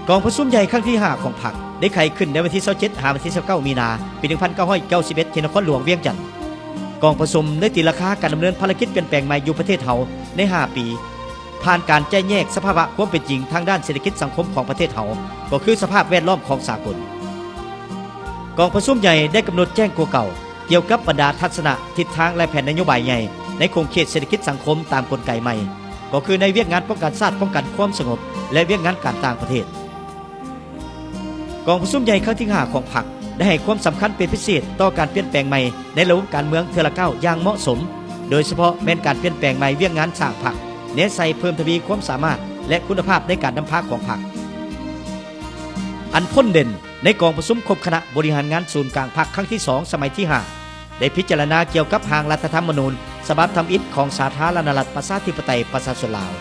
ກອງປະຊຸມໃຫຍ່ຄັ້ງທີຫ້າຂອງພັກ ໄດ້ໄຂຂຶ້ນໃນວັນທີຊາວເຈັດ ຫາວັນທີຊາວເກົ້າ ມີນາ ປີໜຶ່ງພັນເກົ້າຮ້ອຍເກົ້າສິບເອັດ ທີ່ນະຄອນຫຼວງວຽງຈັນ. ກອງປະຊຸມໄດ້ຕີລາຄາການດຳເນີນພາລະກິດປ່ຽນແປງໃໝ່ຢູ່ປະເທດເຮົາໃນຫ້າປີ ຜ່ານການແຈກແຍງສະພາວະຄວາມເປັນຈິງທາງດ້ານເສດຖະກິດສັງຄົມຂອງປະເທດເຮົາ ກໍຄືສະພາບແວດລ້ອມຂອງສາກົນ. ກອງປະຊຸມໃຫຍ່ໄດ້ກຳນົດແຈ້ງກວ່າເກົ່າ ກ່ຽວກັບບັນດາທັດສະນະ, ທິດທາງ ແລະ ແຜນນະໂຍບາຍໃຫຍ່ໃນຂົງເຂດເສດຖະກິດສັງຄົມຕາມກົນໄກໃໝ່ ກໍຄືໃນວຽກງານປ້ອງກັນຊາດ, ປ້ອງກັນຄວາມສະຫງົບ ແລະ ວຽກງານການຕ່າງປະເທດ. ກອງປະຊຸມໃຫຍ່ຄັ້ງທີຫ້າຂອງພັກ ໄດ້ໃຫ້ຄວາມສຳຄັນເປັນພິເສດຕໍ່ການປ່ຽນແປງໃໝ່ໃນລະບົບການເມືອງເທື່ອລະກ້າວຢ່າງເໝາະສົມ, ໂດຍສະເພາະແມ່ນການປ່ຽນແປງໃໝ່ວຽກງານສ້າງພັກ, ແນໃສ່ເພີ່ມທະວີຄວາມສາມາດ ແລະ ຄຸນນະພາບໃນການນຳພາຂອງພັກ. ອັນພົ້ນເດັ່ນໃນກອງປະຊຸມຄົບຄະນະບໍລິຫານງານສູນກາງພັກຄັ້ງທີສອງ ສະໄໝທີຫ້າ ໄດ້ພິຈາລະນາກ່ຽວກັບຮ່າງລັດຖະທຳມະນູນສະບັບທຳອິດຂອງສາທາລະນະລັດປະຊາທິປະໄຕປະຊາຊົນລາວ.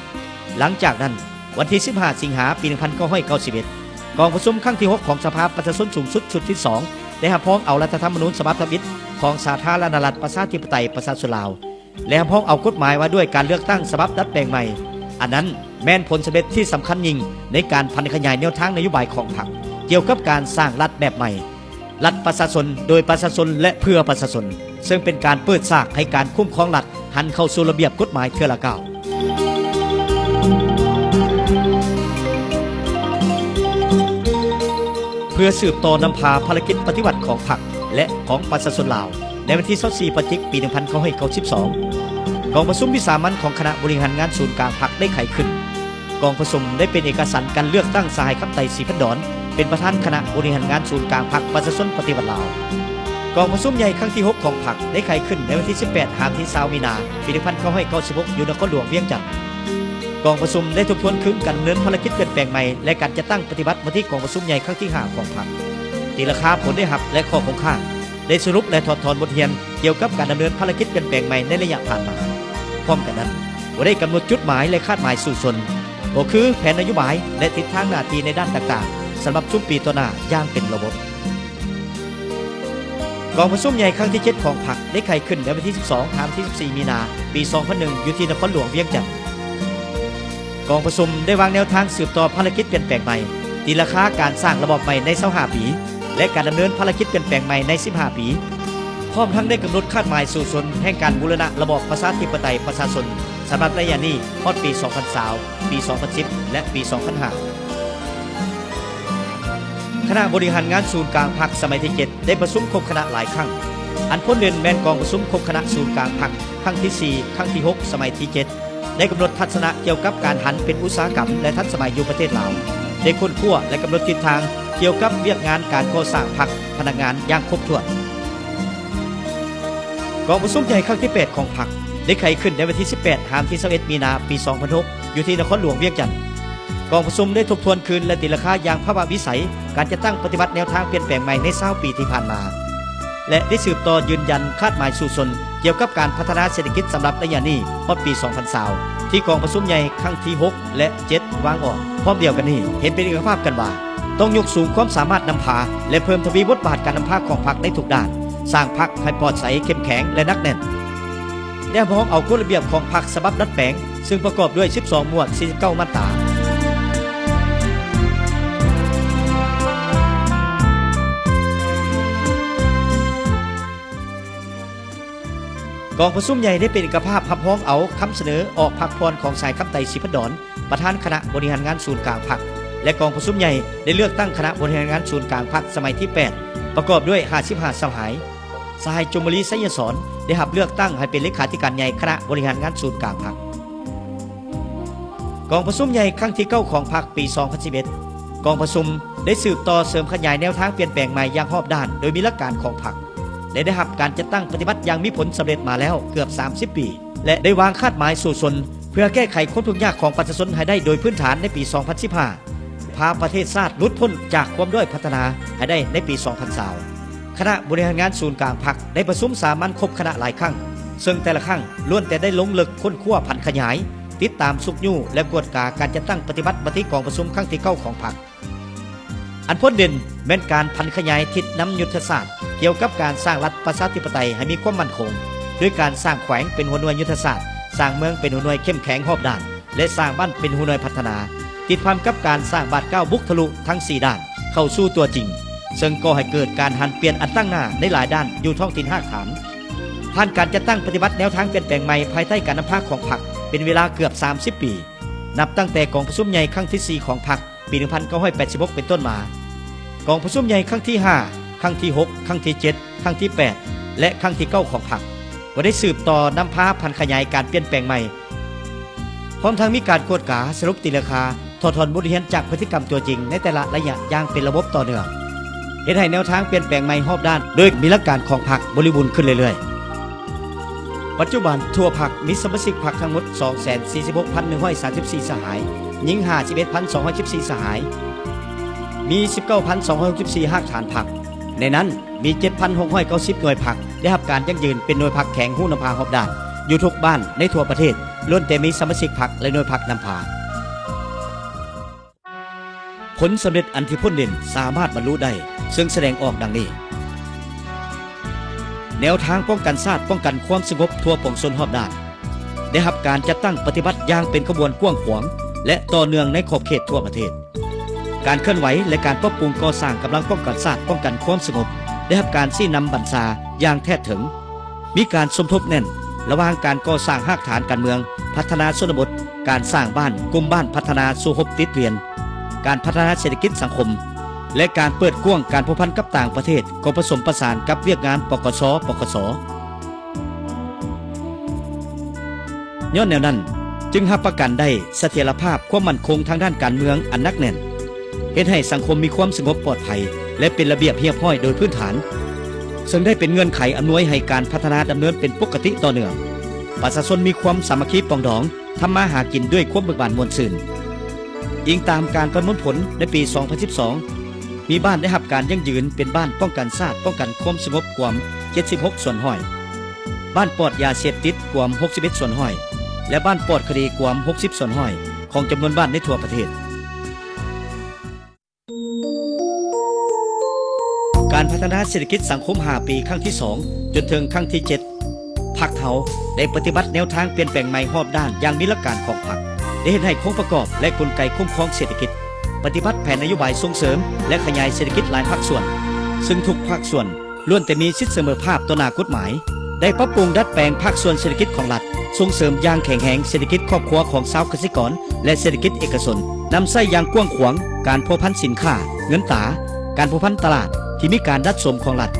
ຫຼັງຈາກນັ້ນ, ວັນທີສິບຫ້າ ສິງຫາ ປີໜຶ່ງພັນເກົ້າຮ້ອຍເກົ້າສິບເອັດ ກອງປະຊຸມຄັ້ງທີຫົກຂອງສະພາປະຊາຊົນສູງສຸດຊຸດທີສອງ ໄດ້ຮັບຮອງເອົາລັດຖະທຳມະນູນສະບັບທຳອິດຂອງສາທາລະນະລັດປະຊາທິປະໄຕປະຊາຊົນລາວ ແລະ ຮັບຮອງເອົາກົດໝາຍວ່າດ້ວຍການເລືອກຕັ້ງສະບັບດັດແປງໃໝ່. ອັນນັ້ນແມ່ນຜົນສຳເລັດທີ່ສຳຄັນຍິ່ງໃນການຜັນຂະຫຍາຍແນວທາງນະໂຍບາຍຂອງພັກ ກ່ຽວກັບການສ້າງລັດແບບໃໝ່, ລັດປະຊາຊົນ, ໂດຍປະຊາຊົນ ແລະ ເພື່ອປະຊາຊົນ, ເຊິ່ງເປັນການເປີດສາກໃຫ້ການຄຸ້ມຄອງລັດຫັນເຂົ້າສູ່ລະບຽບກົດໝາຍເທື່ອລະກ້າວ. ເພື່ອສືບຕໍ່ນຳພາພາລະກິດປະຕິວັດຂອງພັກ ແລະ ຂອງປະຊາຊົນລາວ, ໃນວັນທີຊາວສີ່ ພະຈິກ ປີໜຶ່ງພັນເກົ້າຮ້ອຍເກົ້າສິບສອງ ກອງປະຊຸມວິສາມັນຂອງຄະນະບໍລິຫານງານສູນກາງພັກໄດ້ໄຂຂຶ້ນ. ກອງປະຊຸມໄດ້ເປັນເອກະສັນການເລືອກຕັ້ງສະຫາຍ ຄຳໄຕ ສີພັນດອນ ເປັນປະທານຄະນະບໍລິຫານງານສູນກາງພັກປະຊາຊົນປະຕິວັດລາວ. ກອງປະຊຸມໃຫຍ່ຄັ້ງທີຫົກຂອງພັກໄດ້ໄຂຂຶ້ນໃນວັນທີສິບແປດ ຫາວັນທີຊາວ ມີນາ ປີໜຶ່ງພັນເກົ້າຮ້ອຍເກົ້າສິບຫົກ ຢູ່ນະຄອນຫຼວງວຽງຈັນ. ກອງປະຊຸມໄດ້ທົບທວນຄືນການດຳເນີນພາລະກິດປ່ຽນແປງໃໝ່ ແລະ ການຈັດຕັ້ງປະຕິບັດມະຕິກອງປະຊຸມໃຫຍ່ຄັ້ງທີຫ້າຂອງພັກ, ຕີລາຄາຜົນໄດ້ຮັບ ແລະ ຂໍ້ຄົງຄ້າງ, ໄດ້ສະຫຼຸບ ແລະ ຖອດຖອນບົດຮຽນກ່ຽວກັບການດຳເນີນພາລະກິດປ່ຽນແປງໃໝ່ໃນໄລຍະຜ່ານມາ. ພ້ອມກັນນັ້ນ, ກໍໄດ້ກຳນົດຈຸດໝາຍ ແລະ ຄາດໝາຍສູ້ຊົນ, ກໍຄືແຜນນະໂຍບາຍ ແລະ ທິດທາງໜ້າທີ່ໃນດ້ານຕ່າງໆ ສຳລັບຊຸມປີຕໍ່ໜ້າຢ່າງເປັນລະບົບ. ກອງປະຊຸມໃຫຍ່ຄັ້ງທີເຈັດຂອງພັກໄດ້ໄຂຂຶ້ນໃນວັນທີສິບສອງ ຫາວັນທີສິບສີ່ ມີນາ ປີສອງພັນໜຶ່ງ ຢູ່ທີ່ນະຄອນຫຼວງວຽງຈັນ. ກອງປະຊຸມໄດ້ວາງແນວທາງສືບຕໍ່ພາລະກິດປ່ຽນແປງໃໝ່, ຕີລາຄາການສ້າງລະບອບໃໝ່ໃນຊາວຫ້າປີ ແລະ ການດຳເນີນພາລະກິດປ່ຽນແປງໃໝ່ໃນສິບຫ້າປີ, ພ້ອມທັງໄດ້ກຳນົດຄາດໝາຍສູ້ຊົນແຫ່ງການບູລະນະລະບອບປະຊາທິປະໄຕປະຊາຊົນສຳລັບໄລຍະນີ້ຮອດປີສອງພັນຊາວ, ປີສອງພັນສິບ ແລະ ປີສອງພັນຫ້າ. ຄະນະບໍລິຫານງານສູນກາງພັກສະໄໝທີເຈັດ ໄດ້ປະຊຸມຄົບຄະນະຫຼາຍຄັ້ງ. ອັນພົ້ນເດັ່ນແມ່ນກອງປະຊຸມຄົບຄະນະສູນກາງພັກຄັ້ງທີສີ່, ຄັ້ງທີຫົກ ສະໄໝທີເຈັດ ໄດ້ກຳນົດທັດສະນະກ່ຽວກັບການຫັນເປັນອຸດສາຫະກຳ ແລະ ທັນສະໄໝຢູ່ປະເທດລາວ, ໄດ້ຄົ້ນຄວ້າ ແລະ ກຳນົດທິດທາງກ່ຽວກັບວຽກງານການກໍ່ສ້າງພັກ, ພະນັກງານຢ່າງຄົບຖ້ວນ. ກອງປະຊຸມໃຫຍ່ຄັ້ງທີແປດຂອງພັກໄດ້ໄຂຂຶ້ນໃນວັນທີສິບແປດ ຫາວັນທີຊາວເອັດ ມີນາ ປີສອງພັນຫົກ ຢູ່ທີ່ນະຄອນຫຼວງວຽງຈັນ. ກອງປະຊຸມໄດ້ທົບທວນຄືນ ແລະ ຕີລາຄາຢ່າງພາວະວິໄສການຈັດຕັ້ງປະຕິບັດແນວທາງປ່ຽນແປງໃໝ່ໃນຊາວປີທີ່ຜ່ານມາ ແລະ ໄດ້ສືບຕໍ່ຢືນຢັນຄາດໝາຍສູ້ຊົນກ່ຽວກັບການພັດທະນາເສດຖະກິດສຳລັບໄລຍະນີ້ຮອດປີສອງພັນຊາວ ທີ່ກອງປະຊຸມໃຫຍ່ຄັ້ງທີຫົກ ແລະ ເຈັດ ວາງອອກ. ພ້ອມດຽວກັນນີ້, ເຫັນເປັນເອກະພາບກັນວ່າ ຕ້ອງຍົກສູງຄວາມສາມາດນຳພາ ແລະ ເພີ່ມທະວີບົດບາດການນຳພາຂອງພັກໃນທຸກດ້ານ, ສ້າງພັກໃຫ້ປອດໃສ, ເຂັ້ມແຂງ ແລະ ໜັກແໜ້ນ. ໄດ້ຮັບຮອງເອົາກົດລະບຽບຂອງພັກສະບັບດັດແປງ, ຊຶ່ງປະກອບດ້ວຍສິບສອງໝວດ, ສີ່ສິບເກົ້າມາດຕາ. ກອງປະຊຸມໃຫຍ່ໄດ້ເປັນເອກະພາບຮັບຮອງເອົາຄຳສະເໜີອອກພັກຜ່ອນຂອງສະຫາຍ ຄຳໄຕ ສີພັນດອນ, ປະທານຄະນະບໍລິຫານງານສູນກາງພັກ ແລະ ກອງປະຊຸມໃຫຍ່ໄດ້ເລືອກຕັ້ງຄະນະບໍລິຫານງານສູນກາງພັກສະໄໝທີແປດ ປະກອບດ້ວຍຫ້າສິບຫ້າສະຫາຍ. ສະຫາຍ ຈູມມະລີ ໄຊຍະສອນ ໄດ້ຮັບເລືອກຕັ້ງໃຫ້ເປັນເລຂາທິການໃຫຍ່ຄະນະບໍລິຫານງານສູນກາງພັກ. ກອງປະຊຸມໃຫຍ່ຄັ້ງທີເກົ້າຂອງພັກປີສອງພັນສິບເອັດ ກອງປະຊຸມໄດ້ສືບຕໍ່ເສີມຂະຫຍາຍແນວທາງປ່ຽນແປງໃໝ່ຢ່າງຮອບດ້ານ ໂດຍມີຫຼັກການຂອງພັກ ແລະ ໄດ້ຮັບການຈັດຕັ້ງປະຕິບັດຢ່າງມີຜົນສຳເລັດມາແລ້ວເກືອບສາມສິບປີ ແລະ ໄດ້ວາງຄາດໝາຍສູ້ຊົນເພື່ອແກ້ໄຂຄວາມທຸກຍາກຂອງປະຊາຊົນໃຫ້ໄດ້ໂດຍພື້ນຖານໃນປີສອງພັນສິບຫ້າ ພາປະເທດຊາດຫຼຸດພົ້ນຈາກຄວາມດ້ອຍພັດທະນາໃຫ້ໄດ້ໃນປີສອງພັນຊາວ. ຄະນະບໍລິຫານງານສູນກາງພັກໄດ້ປະຊຸມສາມັນຄົບຄະນະຫຼາຍຄັ້ງ, ເຊິ່ງແຕ່ລະຄັ້ງລ້ວນແຕ່ໄດ້ລົງເລິກຄົ້ນຄວ້າຜັນຂະຫຍາຍ, ຕິດຕາມຊຸກຍູ້ ແລະ ກວດກາການຈັດຕັ້ງປະຕິບັດມະຕິກອງປະຊຸມຄັ້ງທີເກົ້າຂອງພັກ. ອັນພົ້ນເດັ່ນແມ່ນການຜັນຂະຫຍາຍທິດນຳຍຸດທະສາດກ່ຽວກັບການສ້າງລັດປະຊາທິປະໄຕໃຫ້ມີຄວາມໝັ້ນຄົງ, ດ້ວຍການສ້າງແຂວງເປັນຫົວໜ່ວຍຍຸດທະສາດ, ສ້າງເມືອງເປັນຫົວໜ່ວຍເຂັ້ມແຂງຮອບດ້ານ ແລະ ສ້າງບ້ານເປັນຫົວໜ່ວຍພັດທະນາ. ຕິດພັນກັບການສ້າງບາດກ້າວບຸກທະລຸທັງສີ່ດ້ານເຂົ້າສູ່ຕົວຈິງ, ເຊິ່ງກໍ່ໃຫ້ເກີດການຫັນປ່ຽນອັນຕັ້ງໜ້າໃນຫຼາຍດ້ານຢູ່ທ້ອງຖິ່ນຮາກຖານ. ຜ່ານການຈັດຕັ້ງປະຕິບັດແນວທາງປ່ຽນແປງໃໝ່ພາຍໃຕ້ການນຳພາຂອງພັກເປັນເວລາເກືອບສາມສິບປີ, ນັບຕັ້ງແຕ່ກອງປະຊຸມໃຫຍ່ຄັ້ງທີສີ່ຂອງພັກ ປີໜຶ່ງພັນເກົ້າຮ້ອຍແປດສິບຫົກເປັນຕົ້ນມາ, ກອງປະຊຸມໃຫຍ່ຄັ້ງທີຫ້າ, ຄັ້ງທີຫົກ, ຄັ້ງທີເຈັດ, ຄັ້ງທີແປດ ແລະ ຄັ້ງທີເກົ້າຂອງພັກ ກໍໄດ້ສືບຕໍ່ນຳພາຜັນຂະຫຍາຍການປ່ຽນແປງໃໝ່, ພ້ອມທັງມີການກວດກາ, ສະຫຼຸບຕີລາຄາ, ຖອດຖອນບົດຮຽນຈາກພຶດຕິກຳຕົວຈິງໃນແຕ່ລະໄລຍະຢ່າງເປັນລະບົບຕໍ່ເນື່ອງ, ເຮັດໃຫ້ແນວທາງປ່ຽນແປງໃໝ່ຮອບດ້ານໂດຍມີຫຼັກການຂອງພັກບໍລິບູນຂຶ້ນເລື້ອຍໆ. ປັດຈຸບັນທົ່ວພັກມີສະມາຊິກພັກທັງໝົດສອງແສນສີ່ສິບຫົກພັນໜຶ່ງຮ້ອຍສາມສິບສີ່ສະຫາຍ, ຍິງຫ້າສິບເອັດພັນສອງຮ້ອຍສິບສີ່ສະຫາຍ, ມີສິບເກົ້າພັນສອງຮ້ອຍຫົກສິບສີ່ຮາກຖານພັກ. ໃນນັ້ນມີເຈັດພັນຫົກຮ້ອຍເກົ້າສິບໜ່ວຍພັກໄດ້ຮັບການຢັ້ງຢືນເປັນໜ່ວຍພັກແຂງຮູ້ນຳພາຮອບດ້ານຢູ່ທຸກບ້ານໃນທົ່ວປະເທດ, ລ້ວນແຕ່ມີສະມາຊິກພັກ ແລະ ໜ່ວຍພັກນຳພາ. ຜົນສຳເລັດອັນທີ່ພົ້ນເດັ່ນສາມາດບັນລຸໄດ້ ເຊິ່ງສະແດງອອກດັ່ງນີ້: ແນວທາງປ້ອງກັນຊາດ, ປ້ອງກັນຄວາມສະຫງົບທົ່ວປວງຊົນຮອບດ້ານ ໄດ້ຮັບການຈັດຕັ້ງປະຕິບັດຢ່າງເປັນຂະບວນກວ້າງຂວາງ ແລະ ຕໍ່ເນື່ອງໃນຂອບເຂດທົ່ວປະເທດ. ການເຄື່ອນໄຫວ ແລະ ການປັບປຸງກໍ່ສ້າງກຳລັງປ້ອງກັນຊາດ, ປ້ອງກັນຄວາມສະຫງົບ ໄດ້ຮັບການຊີ້ນຳບັນຊາຢ່າງແທດເຖິງ. ມີການສົມທົບແໜ້ນລະຫວ່າງການກໍ່ສ້າງຮາກຖານການເມືອງ, ພັດທະນາຊົນນະບົດ, ການສ້າງບ້ານ, ກຸ່ມບ້ານພັດທະນາສູ້ຮົບຕິດລຽນ, ການພັດທະນາເສດຖະກິດສັງຄົມ ແລະ ການເປີດກວ້າງການພົວພັນກັບຕ່າງປະເທດ ກໍປະສົມປະສານກັບວຽກງານ ປກສ, ປກສ. ຍ້ອນແນວນັ້ນ, ຈຶ່ງຮັບປະກັນໄດ້ສະຖຽນລະພາບຄວາມໝັ້ນຄົງທາງດ້ານການເມືອງອັນໜັກແໜ້ນ, ເຮັດໃຫ້ສັງຄົມມີຄວາມສະຫງົບປອດໄພ ແລະ ເປັນລະບຽບຮຽບຮ້ອຍໂດຍພື້ນຖານ, ເຊິ່ງໄດ້ເປັນເງື່ອນໄຂອຳນວຍໃຫ້ການພັດທະນາດຳເນີນເປັນປົກກະຕິຕໍ່ເນື່ອງ. ປະຊາຊົນມີຄວາມສາມັກຄີປອງດອງ, ທຳມາຫາກິນດ້ວຍຄວາມເບີກບານມ່ວນຊື່ນ. ອີງຕາມການປະມວນຜົນໃນປີສອງພັນສິບສອງ, ມີບ້ານໄດ້ຮັບການຢັ້ງຢືນເປັນບ້ານປ້ອງກັນຊາດ, ປ້ອງກັນຄວາມສະຫງົບກວມເຈັດສິບຫົກສ່ວນຮ້ອຍ, ບ້ານປອດຢາເສບຕິດກວມຫົກສິບເອັດສ່ວນຮ້ອຍ ແລະ ບ້ານປອດຄະດີກວມຫົກສິບສ່ວນຮ້ອຍຂອງຈຳນວນບ້ານໃນທົ່ວປະເທດ. ການພັດທະນາເສດຖະກິດສັງຄົມຫ້າປີ ຄັ້ງທີສອງ ຈົນເຖິງຄັ້ງທີເຈັດ ພັກເຮົາໄດ້ປະຕິບັດແນວທາງປ່ຽນແປງໃໝ່ຮອບດ້ານຢ່າງມີຫຼັກການຂອງພັກ, ໄດ້ເຮັດໃຫ້ໂຄງປະກອບ ແລະ ກົນໄກຄຸ້ມຄອງເສດຖະກິດ, ປະຕິບັດແຜນນະໂຍບາຍສົ່ງເສີມ ແລະ ຂະຫຍາຍເສດຖະກິດຫຼາຍພາກສ່ວນ, ເຊິ່ງທຸກພາກສ່ວນ ລ້ວນແຕ່ມີສິດສະເໝີພາບຕໍ່ໜ້າກົດໝາຍ, ໄດ້ປັບປຸງດັດແປງພາກສ່ວນເສດຖະກິດຂອງລັດ, ສົ່ງເສີມຢ່າງແຂງແຮງເສດຖະກິດຄອບຄົວຂອງຊາວກະສິກອນ ແລະ ເສດຖະກິດເອກະຊົນ, ນຳໃຊ້ຢ່າງກວ້າງຂວາງການພົວພັນສິນຄ້າ, ເງິນຕາ, ການພົວພັນຕະຫຼາດທີ່ມີການດັດສົມຂອງລັດ,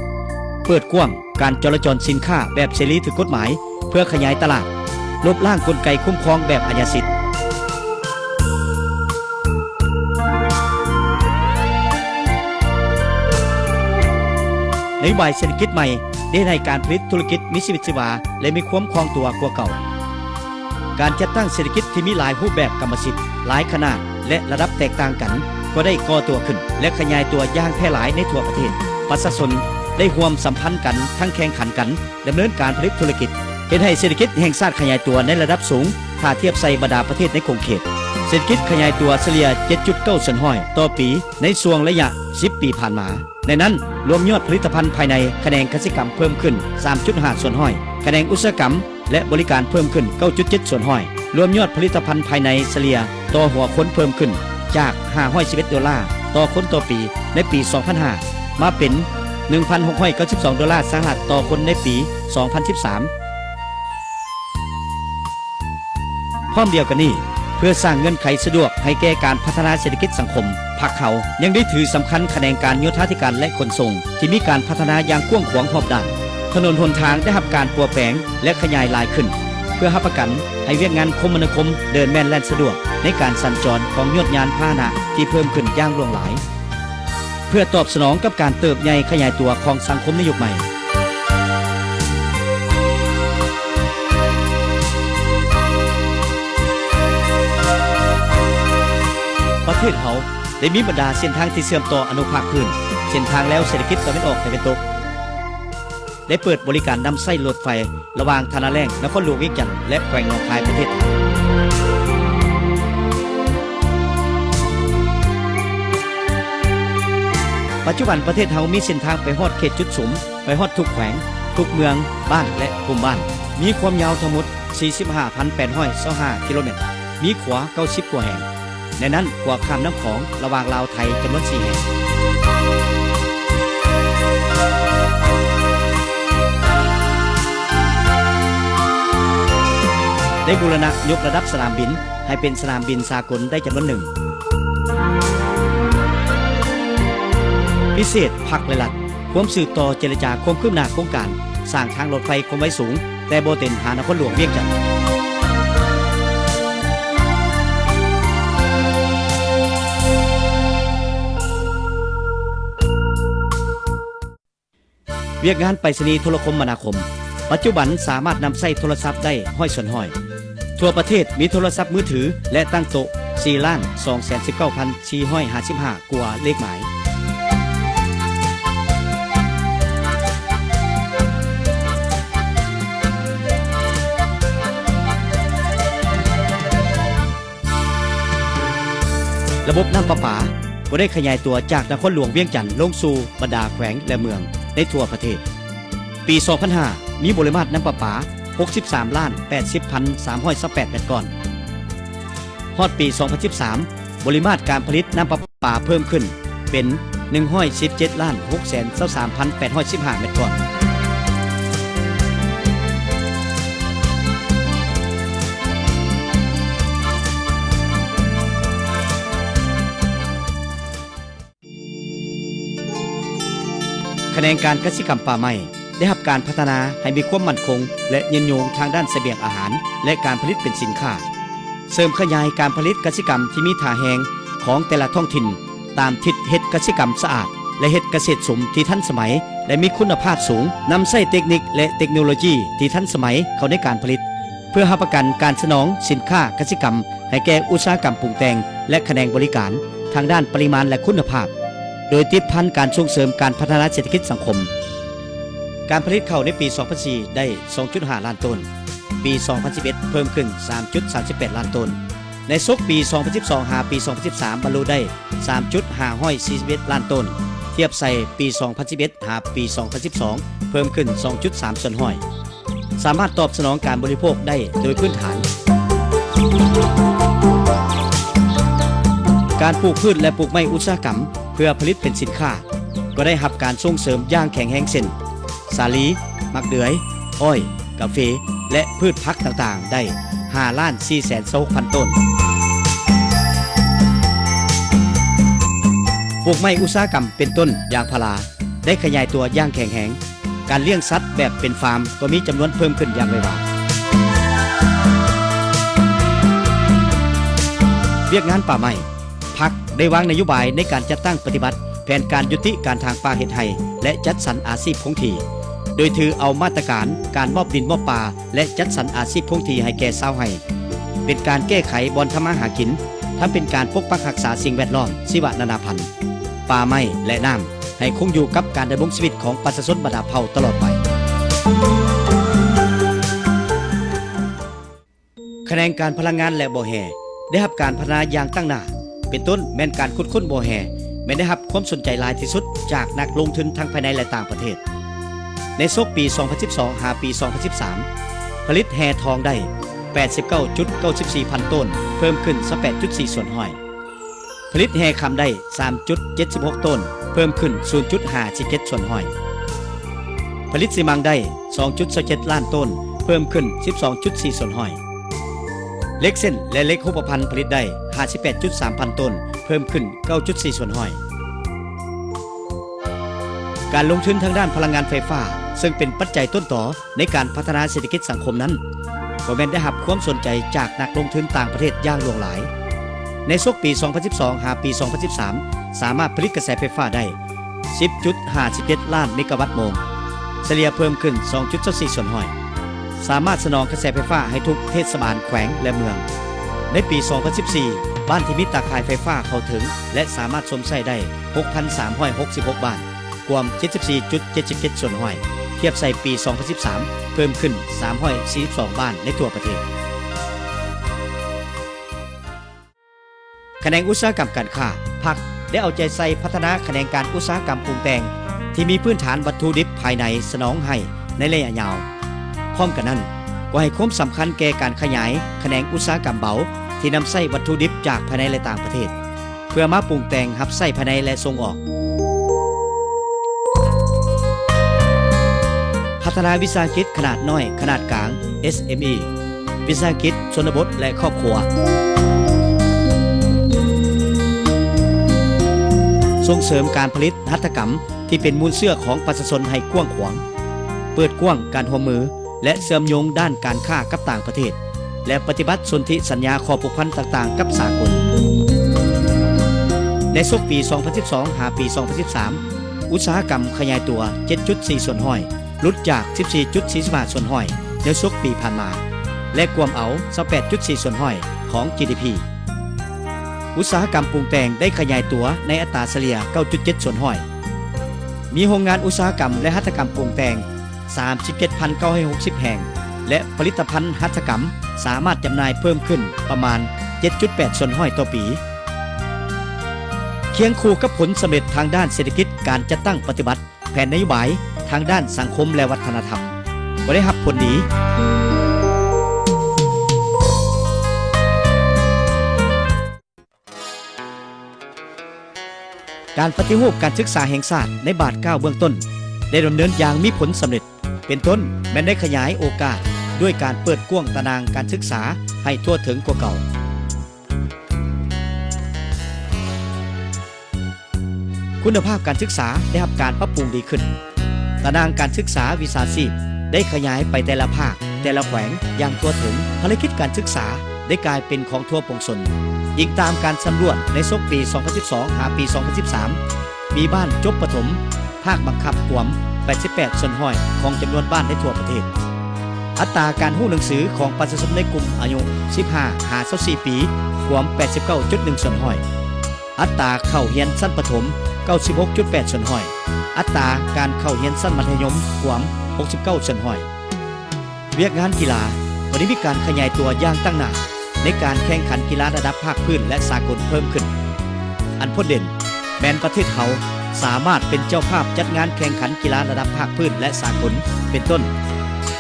ເປີດກວ້າງການຈໍລະຈອນສິນຄ້າແບບເສລີຖືກກົດໝາຍ ເພື່ອຂະຫຍາຍຕະຫຼາດ, ລົບລ້າງກົນໄກຄຸ້ມຄອງແບບອາຍາສິດ. ນະໂຍບາຍເສດຖະກິດໃໝ່ໄດ້ເຮັດໃຫ້ການຜະລິດທຸລະກິດມີຊີວິດຊີວາ ແລະ ມີຄວາມຄ່ອງຕົວກວ່າເກົ່າ. ການຈັດຕັ້ງເສດຖະກິດທີ່ມີຫຼາຍຮູບແບບກຳມະສິດ, ຫຼາຍຂະໜາດ ແລະ ລະດັບແຕກຕ່າງກັນ ກໍໄດ້ກໍ່ຕົວຂຶ້ນ ແລະ ຂະຫຍາຍຕົວຢ່າງແຜ່ຫຼາຍໃນທົ່ວປະເທດ. ປະຊາຊົນໄດ້ຮ່ວມສຳພັນກັນ ທັງແຂ່ງຂັນກັນ ດຳເນີນການຜະລິດທຸລະກິດ, ເຮັດໃຫ້ເສດຖະກິດແຫ່ງຊາດຂະຫຍາຍຕົວໃນລະດັບສູງ ຖ້າທຽບໃສ່ບັນດາປະເທດໃນຂົງເຂດ. ເສດຖະກິດຂະຫຍາຍຕົວສະເລ່ຍເຈັດຈຸດເກົ້າສ່ວນຮ້ອຍຕໍ່ປີໃນຊ່ວງໄລຍະສິບປີຜ່ານມາ. ໃນນັ້ນ, ລວມຍອດຜະລິດຕະພັນພາຍໃນຂະແໜງກະສິກຳເພີ່ມຂຶ້ນສາມຈຸດຫ້າສ່ວນຮ້ອຍ, ຂະແໜງອຸດສາຫະກຳ ແລະ ບໍລິການເພີ່ມຂຶ້ນເກົ້າຈຸດເຈັດສ່ວນຮ້ອຍ, ລວມຍອດຜະລິດຕະພັນພາຍໃນສະເລ່ຍຕໍ່ຫົວຄົນເພີ່ມຂຶ້ນຈາກຫ້າຮ້ອຍສິບເອັດໂດລາຕໍ່ຄົນຕໍ່ປີໃນປີສອງພັນຫ້າ ມາເປັນໜຶ່ງພັນຫົກຮ້ອຍເກົ້າສິບສອງໂດລາສະຫະລັດຕໍ່ຄົນໃນປີສອງພັນສິບສາມ. ພ້ອມດຽວກັນນີ້, ເພື່ອສ້າງເງື່ອນໄຂສະດວກໃຫ້ແກ່ການພັດທະນາເສດຖະກິດສັງຄົມ, ພັກເຮົາຍັງໄດ້ຖືສຳຄັນຂະແໜງການໂຍທາທິການ ແລະ ຂົນສົ່ງ ທີ່ມີການພັດທະນາຢ່າງກວ້າງຂວາງຮອບດ້ານ. ຖະໜົນຫົນທາງໄດ້ຮັບການປົວແປງ ແລະ ຂະຫຍາຍຫຼາຍຂຶ້ນ ເພື່ອຮັບປະກັນໃຫ້ວຽກງານຄົມມະນາຄົມເດີນແມ່ນແລ່ນສະດວກໃນການສັນຈອນຂອງຍວດຍານພາຫະນະທີ່ເພີ່ມຂຶ້ນຢ່າງຫຼວງຫຼາຍ. ເພື່ອຕອບສະໜອງກັບການເຕີບໃຫຍ່ຂະຫຍາຍຕົວຂອງສັງຄົມໃນຍຸກໃໝ່, ປະເທດເຮົາໄດ້ມີບັນດາເສັ້ນທາງທີ່ເຊື່ອມຕໍ່ອະນຸພາກພື້ນ, ເສັ້ນທາງແລວເສດຖະກິດຕາເວັນອອກຕາເວັນຕົກ, ໄດ້ເປີດບໍລິການນຳໃຊ້ລົດໄຟ ລະຫວ່າງທ່ານາແລ້ງ ນະຄອນຫຼວງວຽງຈັນ ແລະ ແຂວງໜອງຄາຍ ປະເທດໄທ. ປັດຈຸບັນປະເທດເຮົາມີເສັ້ນທາງໄປຮອດເຂດຈຸດສຸມ, ໄປຮອດທຸກແຂວງ, ທຸກເມືອງ, ບ້ານ ແລະ ກຸ່ມບ້ານ, ມີຄວາມຍາວທັງໝົດສີ່ສິບຫ້າພັນແປດຮ້ອຍຊາວຫ້າກິໂລແມັດ, ມີຂົວເກົ້າສິບກວ່າແຫ່ງ. ໃນນັ້ນຂົວຂ້າມນ້ຳຂອງລະຫວ່າງລາວ-ໄທຈຳນວນສີ່ແຫ່ງ. ໄດ້ບູລະນະຍົກລະດັບສະໜາມບິນໃຫ້ເປັນສະໜາມບິນສາກົນໄດ້ຈຳນວນໜຶ່ງ. ພິເສດ ພັກ ແລະ ລັດ ຮ່ວມສືບຕໍ່ເຈລະຈາຄວາມຄືບໜ້າໂຄງການສ້າງທາງລົດໄຟຄວາມໄວສູງ ແຕ່ບໍ່ເຕັນຫານະຄອນຫຼວງວຽງຈັນ. ວຽກງານໄປສະນີໂທລະຄົມມະນາຄົມ ປັດຈຸບັນສາມາດນຳໃຊ້ໂທລະສັບໄດ້ຮ້ອຍສ່ວນຮ້ອຍ. ທົ່ວປະເທດມີໂທລະສັບມືຖື ແລະ ຕັ້ງໂຕະ ສີ່ລ້ານສອງແສນສິບເກົ້າພັນສີ່ຮ້ອຍຫ້າສິບຫ້າ ກວ່າເລກໝາຍ. ລະບົບນ້ຳປະປາກໍໄດ້ຂະຫຍາຍຕົວຈາກນະຄອນຫຼວງວຽງຈັນລົງສູ່ບັນດາແຂວງ ແລະ ເມືອງໃນທົ່ວປະເທດ. ປີສອງພັນຫ້າ ມີບໍລິມາດນ້ຳປະປາຫົກສິບສາມລ້ານແປດສິບພັນສາມຮ້ອຍຊາວແປດແມັດກ້ອນ. ຮອດປີສອງພັນສິບສາມ ບໍລິມາດການຜະລິດນ້ຳປະປາເພີ່ມຂຶ້ນເປັນໜຶ່ງຮ້ອຍສິບເຈັດລ້ານຫົກແສນຊາວສາມພັນແປດຮ້ອຍສິບຫ້າແມັດກ້ອນ. ຂະແໜງການກະສິກຳປ່າໄມ້ໄດ້ຮັບການພັດທະນາໃຫ້ມີຄວາມໝັ້ນຄົງ ແລະ ຍືນຍົງທາງດ້ານສະບຽງອາຫານ ແລະ ການຜະລິດເປັນສິນຄ້າ, ເສີມຂະຫຍາຍການຜະລິດກະສິກຳທີ່ມີທ່າແຮງຂອງແຕ່ລະທ້ອງຖິ່ນ ຕາມທິດເຮັດກະສິກຳສະອາດ ແລະ ເຮັດກະເສດສົມທີ່ທັນສະໄໝ ແລະ ມີຄຸນນະພາບສູງ, ນຳໃຊ້ເຕັກນິກ ແລະ ເຕັກໂນໂລຢີທີ່ທັນສະໄໝເຂົ້າໃນການຜະລິດ ເພື່ອຮັບປະກັນການສະໜອງສິນຄ້າກະສິກຳໃຫ້ແກ່ອຸດສາຫະກຳປຸງແຕ່ງ ແລະ ຂະແໜງບໍລິການ ທາງດ້ານປະລິມານ ແລະ ຄຸນນະພາບ, ໂດຍຕິດພັນການສົ່ງເສີມການພັດທະນາເສດຖະກິດສັງຄົມ. ການຜະລິດເຂົ້າໃນປີສອງພັນສີ່ ໄດ້ສອງຈຸດຫ້າລ້ານໂຕນ, ປີສອງພັນສິບເອັດ ເພີ່ມຂຶ້ນສາມຈຸດສາມສິບແປດລ້ານໂຕນ. ໃນສົກປີສອງພັນສິບສອງ ຫາປີສອງພັນສິບສາມ ບັນລຸໄດ້ສາມຈຸດຫ້າຮ້ອຍສີ່ສິບເອັດລ້ານໂຕນ, ທຽບໃສ່ປີສອງພັນສິບເອັດ ຫາປີສອງພັນສິບສອງ ເພີ່ມຂຶ້ນສອງຈຸດສາມສ່ວນຮ້ອຍ. ສາມາດຕອບສະໜອງການບໍລິໂພກໄດ້ໂດຍພື້ນຖານ. ການປູກພືດ ແລະ ປູກໄມ້ອຸດສາຫະກຳເພື່ອຜະລິດເປັນສິນຄ້າ ກໍໄດ້ຮັບການສົ່ງເສີມຢ່າງແຂງແຮງ ເຊັ່ນ ສາລີ, ໝາກເດືອຍ, ອ້ອຍ, ກາເຟ ແລະ ພືດຜັກຕ່າງໆ ໄດ້ຫ້າລ້ານສີ່ແສນຊາວຫົກພັນໂຕນ. ປູກໄມ້ອຸດສາຫະກຳເປັນຕົ້ນ ຢາງພາລາ ໄດ້ຂະຫຍາຍຕົວຢ່າງແຂງແຮງ. ການລ້ຽງສັດແບບເປັນຟາມກໍມີຈຳນວນເພີ່ມຂຶ້ນຢ່າງໄວວາ. ວຽກງານປ່າໄມ້, ພັກໄດ້ວາງນະໂຍບາຍໃນການຈັດຕັ້ງປະຕິບັດແຜນການຍຸຕິການຖາງປ່າເຮັດໄຮ່ ແລະ ຈັດສັນອາຊີບຄົງທີ່, ໂດຍຖືເອົາມາດຕະການການມອບດິນມອບປ່າ ແລະ ຈັດສັນອາຊີບຄົງທີ່ໃຫ້ແກ່ຊາວໄຮ່ ເປັນການແກ້ໄຂບ່ອນທຳມາຫາກິນ, ທັງເປັນການປົກປັກຮັກສາສິ່ງແວດລ້ອມ, ຊີວະນານາພັນ, ປ່າໄມ້ ແລະ ນ້ຳ ໃຫ້ຄົງຢູ່ກັບການດຳລົງຊີວິດຂອງປະຊາຊົນບັນດາເຜົ່າຕະຫຼອດໄປ. ຂະແໜງການພະລັງງານ ແລະ ບໍ່ແຮ່ ໄດ້ຮັບການພັດທະນາຢ່າງຕັ້ງໜ້າ, ເປັນຕົ້ນແມ່ນການຂຸດຄົ້ນບໍ່ແຮ່ ແມ່ນໄດ້ຮັບຄວາມສົນໃຈຫຼາຍທີ່ສຸດຈາກນັກລົງທຶນທັງພາຍໃນ ແລະ ຕ່າງປະເທດ. ໃນສົກປີສອງພັນສິບສອງ ຫາປີສອງພັນສິບສາມ ຜະລິດແຮ່ທອງໄດ້ແປດສິບເກົ້າຈຸດເກົ້າສິບສີ່ພັນໂຕນ, ເພີ່ມຂຶ້ນຊາວແປດຈຸດສີ່ສ່ວນຮ້ອຍ. ຜະລິດແຮ່ຄຳໄດ້ສາມຈຸດເຈັດສິບຫົກໂຕນ, ເພີ່ມຂຶ້ນສູນຈຸດຫ້າສິບເຈັດສ່ວນຮ້ອຍ. ຜະລິດຊີມັງໄດ້ສອງຈຸດຊາວເຈັດລ້ານໂຕນ, ເພີ່ມຂຶ້ນສິບສອງຈຸດສີ່ສ່ວນຮ້ອຍ. ເຫຼັກເສັ້ນ ແລະ ເຫຼັກຮູບປະພັນຜະລິດໄດ້ຫ້າສິບແປດຈຸດສາມພັນໂຕນ, ເພີ່ມຂຶ້ນເກົ້າຈຸດສີ່ສ່ວນຮ້ອຍ. ການລົງທຶນທາງດ້ານພະລັງງານໄຟຟ້າ ເຊິ່ງເປັນປັດໄຈຕົ້ນຕໍ ໃນການພັດທະນາເສດຖະກິດສັງຄົມນັ້ນ ກໍແມ່ນໄດ້ຮັບຄວາມສົນໃຈຈາກນັກລົງທຶນຕ່າງປະເທດຢ່າງຫຼວງຫຼາຍ. ໃນສົກປີສອງພັນສິບສອງ ຫາປີສອງພັນສິບສາມ ສາມາດຜະລິດກະແສໄຟຟ້າໄດ້ສິບຈຸດຫ້າສິບເຈັດລ້ານເມກາວັດໂມງ, ສະເລ່ຍເພີ່ມຂຶ້ນສອງຈຸດຊາວສີ່ສ່ວນຮ້ອຍ, ສາມາດສະໜອງກະແສໄຟຟ້າໃຫ້ທຸກເທດສະບານແຂວງ ແລະ ເມືອງ. ໃນປີສອງພັນສິບສີ່ ບ້ານທີ່ມີຕາຂ່າຍໄຟຟ້າເຂົ້າເຖິງ ແລະ ສາມາດຊົມໃຊ້ໄດ້ຫົກພັນສາມຮ້ອຍຫົກສິບຫົກບ້ານ, ກວມເຈັດສິບສີ່ຈຸດເຈັດສິບເຈັດສ່ວນຮ້ອຍ, ທຽບໃສ່ປີສອງພັນສິບສາມ ເພີ່ມຂຶ້ນສາມຮ້ອຍສີ່ສິບສອງບ້ານໃນທົ່ວປະເທດ. ຂະແໜງອຸດສາຫະກຳການຄ້າ, ພັກໄດ້ເອົາໃຈໃສ່ພັດທະນາຂະແໜງການອຸດສາຫະກຳປຸງແຕ່ງ ທີ່ມີພື້ນຖານວັດຖຸດິບພາຍໃນສະໜອງໃຫ້ໃນໄລຍະຍາວ. ພ້ອມກັນນັ້ນ, ກໍໃຫ້ຄວາມສຳຄັນແກ່ການຂະຫຍາຍຂະແໜງອຸດສາຫະກຳເບົາ ທີ່ນຳໃຊ້ວັດຖຸດິບຈາກພາຍໃນ ແລະ ຕ່າງປະເທດ ເພື່ອມາປຸງແຕ່ງຮັບໃຊ້ພາຍໃນ ແລະ ສົ່ງອອກ. ພັດທະນາວິສາຫະກິດຂະໜາດນ້ອຍ, ຂະໜາດກາງ, ເອສເອັມອີ, ວິສາຫະກິດຊົນນະບົດ ແລະ ຄອບຄົວ. ສົ່ງເສີມການຜະລິດຫັດຖະກຳທີ່ເປັນມູນເຊື້ອຂອງປະຊາຊົນໃຫ້ກວ້າງຂວາງ, ເປີດກວ້າງການຮ່ວມມື ແລະ ເຊື່ອມໂຍງດ້ານການຄ້າກັບຕ່າງປະເທດ ແລະ ປະຕິບັດສົນທິສັນຍາຂໍ້ຜູກພັນຕ່າງໆກັບສາກົນ. ໃນສົກປີສອງພັນສິບສອງ ຫາປີສອງພັນສິບສາມ ອຸດສາຫະກຳຂະຫຍາຍຕົວເຈັດຈຸດສີ່ສ່ວນຮ້ອຍ ຫຼຸດຈາກສິບສີ່ຈຸດສີ່ສິບຫ້າສ່ວນຮ້ອຍໃນສົກປີຜ່ານມາ ແລະ ກວມເອົາຊາວແປດຈຸດສີ່ສ່ວນຮ້ອຍຂອງຈີດີພີ. ອຸດສາຫະກຳປຸງແຕ່ງໄດ້ຂະຫຍາຍຕົວໃນອັດຕາສະເລ່ຍເກົ້າຈຸດເຈັດສ່ວນຮ້ອຍ. ມີໂຮງງານອຸດສາຫະກຳ ແລະ ຫັດຖະກຳປຸງແຕ່ງ ສາມສິບເຈັດພັນເກົ້າຮ້ອຍຫົກສິບແຫ່ງ ແລະ ຜະລິດຕະພັນຫັດຖະກຳສາມາດຈຳໜ່າຍເພີ່ມຂຶ້ນປະມານເຈັດຈຸດແປດສ່ວນຮ້ອຍຕໍ່ປີ. ຄຽງຄູ່ກັບຜົນສຳເລັດທາງດ້ານເສດຖະກິດ, ການຈັດຕັ້ງປະຕິບັດແຜນນະໂຍບາຍທາງດ້ານສັງຄົມ ແລະ ວັດທະນະທຳ ກໍໄດ້ຮັບຜົນດີ. ການປະຕິຮູບການສຶກສາແຫ່ງຊາດໃນບາດກ້າວເບື້ອງຕົ້ນ ໄດ້ດຳເນີນຢ່າງມີຜົນສຳເລັດ, ເປັນຕົ້ນແມ່ນໄດ້ຂະຫຍາຍໂອກາດດ້ວຍການເປີດກວ້າງຕາໜ່າງການສຶກສາໃຫ້ທົ່ວເຖິງກວ່າເກົ່າ. ຄຸນນະພາບການສຶກສາໄດ້ຮັບການປັບປຸງດີຂຶ້ນ. ຕາໜ່າງການສຶກສາວິຊາຊີບໄດ້ຂະຫຍາຍໄປແຕ່ລະພາກ, ແຕ່ລະແຂວງຢ່າງທົ່ວເຖິງ. ພາລະກິດການສຶກສາໄດ້ກາຍເປັນຂອງທົ່ວປວງຊົນ. ອີງຕາມການສຳຫຼວດໃນສົກປີສອງພັນສິບສອງ ຫາປີສອງພັນສິບສາມ ມີບ້ານຈົບປະຖົມພາກບັງຄັບກວມແປດສິບແປດສ່ວນຮ້ອຍຂອງຈຳນວນບ້ານໃນທົ່ວປະເທດ. ອັດຕາການຮູ້ໜັງສືຂອງປະຊາຊົນໃນກຸ່ມອາຍຸສິບຫ້າຫາຊາວສີ່ປີກວມແປດສິບເກົ້າຈຸດໜຶ່ງສ່ວນຮ້ອຍ. ອັດຕາເຂົ້າຮຽນຊັ້ນປະຖົມເກົ້າສິບຫົກຈຸດແປດສ່ວນຮ້ອຍ. ອັດຕາການເຂົ້າຮຽນຊັ້ນມັດທະຍົມກວມຫົກສິບເກົ້າສ່ວນຮ້ອຍ. ວຽກງານກິລາກໍໄດ້ມີການຂະຫຍາຍຕົວຢ່າງຕັ້ງໜ້າໃນການແຂ່ງຂັນກິລາລະດັບພາກພື້ນ ແລະ ສາກົນເພີ່ມຂຶ້ນ. ອັນໂດດເດັ່ນແມ່ນປະເທດເຮົາສາມາດເປັນເຈົ້າພາບຈັດງານແຂ່ງຂັນກິລາລະດັບພາກພື້ນ ແລະ ສາກົນ ເປັນຕົ້ນ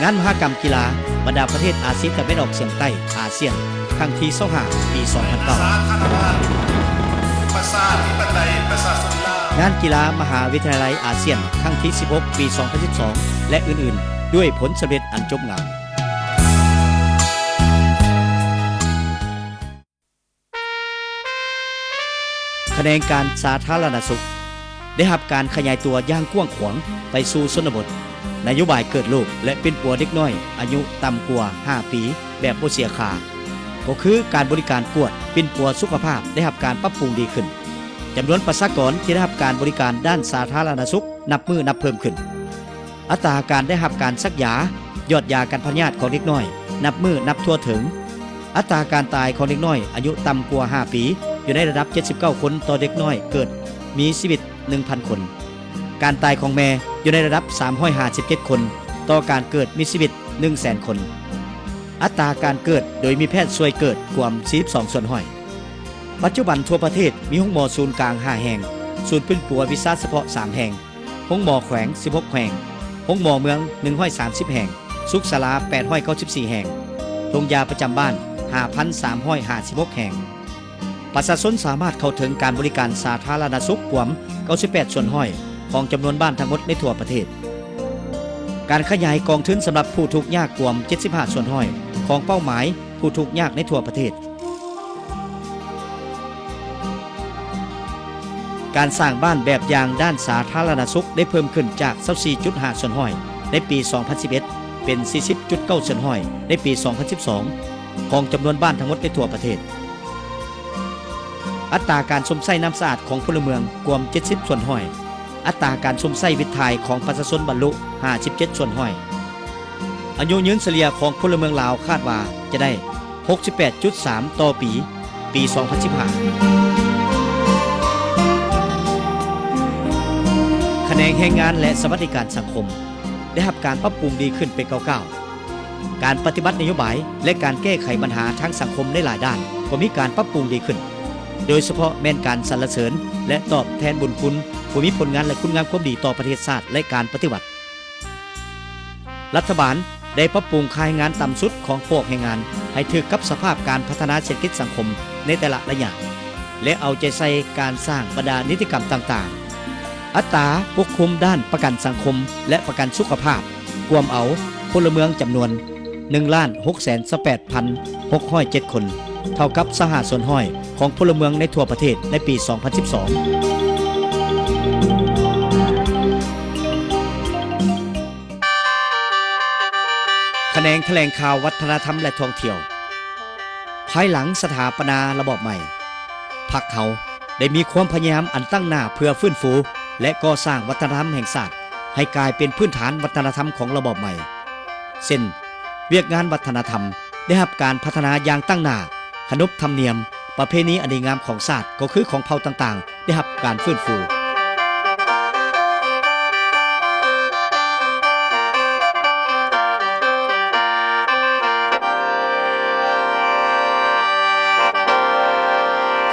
ງານມະຫະກຳກິລາບັນດາປະເທດອາຊີຕາເວັນອອກສຽງໃຕ້ ອາຊຽນ ຄັ້ງທີຊາວຫ້າ ປີສອງພັນເກົ້າ, ງານກິລາມະຫາວິທະຍາໄລອາຊຽນ ຄັ້ງທີສິບຫົກ ປີສອງພັນສິບສອງ ແລະ ອື່ນໆ ດ້ວຍຜົນສຳເລັດອັນຈົບງາມ. ຂະແໜງການສາທາລະນະສຸກໄດ້ຮັບການຂະຫຍາຍຕົວຢ່າງກວ້າງຂວາງໄປສູ່ຊົນນະບົດ. ນະໂຍບາຍເກີດລູກ ແລະ ປິ່ນປົວເດັກນ້ອຍອາຍຸຕ່ຳກວ່າຫ້າປີແບບບໍ່ເສຍຄ່າ ກໍຄືການບໍລິການກວດປິ່ນປົວສຸຂະພາບໄດ້ຮັບການປັບປຸງດີຂຶ້ນ. ຈຳນວນປະຊາກອນທີ່ໄດ້ຮັບການບໍລິການດ້ານສາທາລະນະສຸກນັບມື້ນັບເພີ່ມຂຶ້ນ. ອັດຕາການໄດ້ຮັບການສັກຢາ, ຢອດຢາກັນພະຍາດຂອງເດັກນ້ອຍນັບມື້ນັບທົ່ວເຖິງ. ອັດຕາການຕາຍຂອງເດັກນ້ອຍອາຍຸຕ່ຳກວ່າຫ້າປີຢູ່ໃນລະດັບເຈັດສິບເກົ້າຄົນຕໍ່ເດັກນ້ອຍເກີດມີຊີວິດໜຶ່ງພັນຄົນ. ການຕາຍຂອງແມ່ຢູ່ໃນລະດັບສາມຮ້ອຍຫ້າສິບເຈັດຄົນຕໍ່ການເກີດມີຊີວິດໜຶ່ງແສນຄົນ. ອັດຕາການເກີດໂດຍມີແພດຊ່ວຍເກີດກວມສີ່ສິບສອງສ່ວນຮ້ອຍ. ປັດຈຸບັນທົ່ວປະເທດມີໂຮງໝໍສູນກາງຫ້າແຫ່ງ, ສູນປິ່ນປົວວິຊາສະເພາະສາມແຫ່ງ, ໂຮງໝໍແຂວງສິບຫົກແຫ່ງ, ໂຮງໝໍເມືອງໜຶ່ງຮ້ອຍສາມສິບແຫ່ງ, ສຸກສາລາແປດຮ້ອຍເກົ້າສິບສີ່ແຫ່ງ, ໂຮງຢາປະຈຳບ້ານຫ້າພັນສາມຮ້ອຍຫ້າສິບຫົກແຫ່ງ. ປະຊາຊົນສາມາດເຂົ້າເຖິງການບໍລິການສາທາລະນະສຸກກວມເກົ້າສິບແປດສ່ວນຮ້ອຍຂອງຈຳນວນບ້ານທັງໝົດໃນທົ່ວປະເທດ. ການຂະຫຍາຍກອງທຶນສຳລັບຜູ້ທຸກຍາກກວມເຈັດສິບຫ້າສ່ວນຮ້ອຍຂອງເປົ້າໝາຍຜູ້ທຸກຍາກໃນທົ່ວປະເທດ. ການສ້າງບ້ານແບບຢ່າງດ້ານສາທາລະນະສຸກໄດ້ເພີ່ມຂຶ້ນຈາກຊາວສີ່ຈຸດຫ້າສ່ວນຮ້ອຍໃນປີສອງພັນສິບເອັດ ເປັນສີ່ສິບຈຸດເກົ້າສ່ວນຮ້ອຍໃນປີສອງພັນສິບສອງ ຂອງຈຳນວນບ້ານທັງໝົດໃນທົ່ວປະເທດ. ອັດຕາການຊົມໃຊ້ນ້ຳສະອາດຂອງພົນລະເມືອງກວມເຈັດສິບສ່ວນຮ້ອຍ. ອັດຕາການຊົມໃຊ້ວິດຖ່າຍຂອງປະຊາຊົນບັນລຸຫ້າສິບເຈັດສ່ວນຮ້ອຍ. ອາຍຸຍືນສະເລ່ຍຂອງພົນລະເມືອງລາວຄາດວ່າຈະໄດ້ຫົກສິບແປດຈຸດສາມຕໍ່ປີ, ປີສອງພັນສິບຫ້າ. ຂະແໜງແຮງງານ ແລະ ສະຫວັດດີການສັງຄົມໄດ້ຮັບການປັບປຸງດີຂຶ້ນເປັນກ້າວໆ. ການປະຕິບັດນະໂຍບາຍ ແລະ ການແກ້ໄຂບັນຫາທາງສັງຄົມໃນຫຼາຍດ້ານກໍມີການປັບປຸງດີຂຶ້ນ, ໂດຍສະເພາະແມ່ນການສັນລະເສີນ ແລະ ຕອບແທນບຸນຄຸນຜູ້ມີຜົນງານ ແລະ ຄຸນງາມຄວາມດີຕໍ່ປະເທດຊາດ ແລະ ການປະຕິວັດ. ລັດຖະບານ ໄດ້ປັບປຸງຄ່າແຮງງານຕ່ຳສຸດຂອງພວກແຮງງານໃຫ້ຖືກກັບສະພາບການພັດທະນາເສດຖະກິດສັງຄົມໃນແຕ່ລະໄລຍະ ແລະ ເອົາໃຈໃສ່ການສ້າງບັນດານິຕິກຳຕ່າງໆ. ອັດຕາປົກຄຸມດ້ານປະກັນສັງຄົມ ແລະ ປະກັນສຸຂະພາບ ກວມເອົາພົນລະເມືອງຈຳນວນ ໜຶ່ງລ້ານຫົກແສນຊາວແປດພັນຫົກຮ້ອຍເຈັດຄົນ ເທົ່າກັບຊາວຫ້າສ່ວນຮ້ອຍຂອງພົນລະເມືອງໃນທົ່ວປະເທດໃນປີສອງພັນສິບສອງ. ຂະແໜງຖະແຫຼງຂ່າວ ວັດທະນະທຳ ແລະ ທ່ອງທ່ຽວ. ພາຍຫຼັງສະຖາປະນາລະບອບໃໝ່, ພັກເຮົາໄດ້ມີຄວາມພະຍາຍາມອັນຕັ້ງໜ້າເພື່ອຟື້ນຟູ ແລະ ກໍ່ສ້າງວັດທະນະທຳແຫ່ງຊາດໃຫ້ກາຍເປັນພື້ນຖານວັດທະນະທຳຂອງລະບອບໃໝ່. ເຊັ່ນ, ວຽກງານວັດທະນະທຳໄດ້ຮັບການພັດທະນາຢ່າງຕັ້ງໜ້າ, ຂະໜົບທຳນຽມ, ປະເພນີອັນດີງາມຂອງຊາດກໍຄືຂອງເຜົ່າຕ່າງໆ ໄດ້ຮັບການຟື້ນຟູ.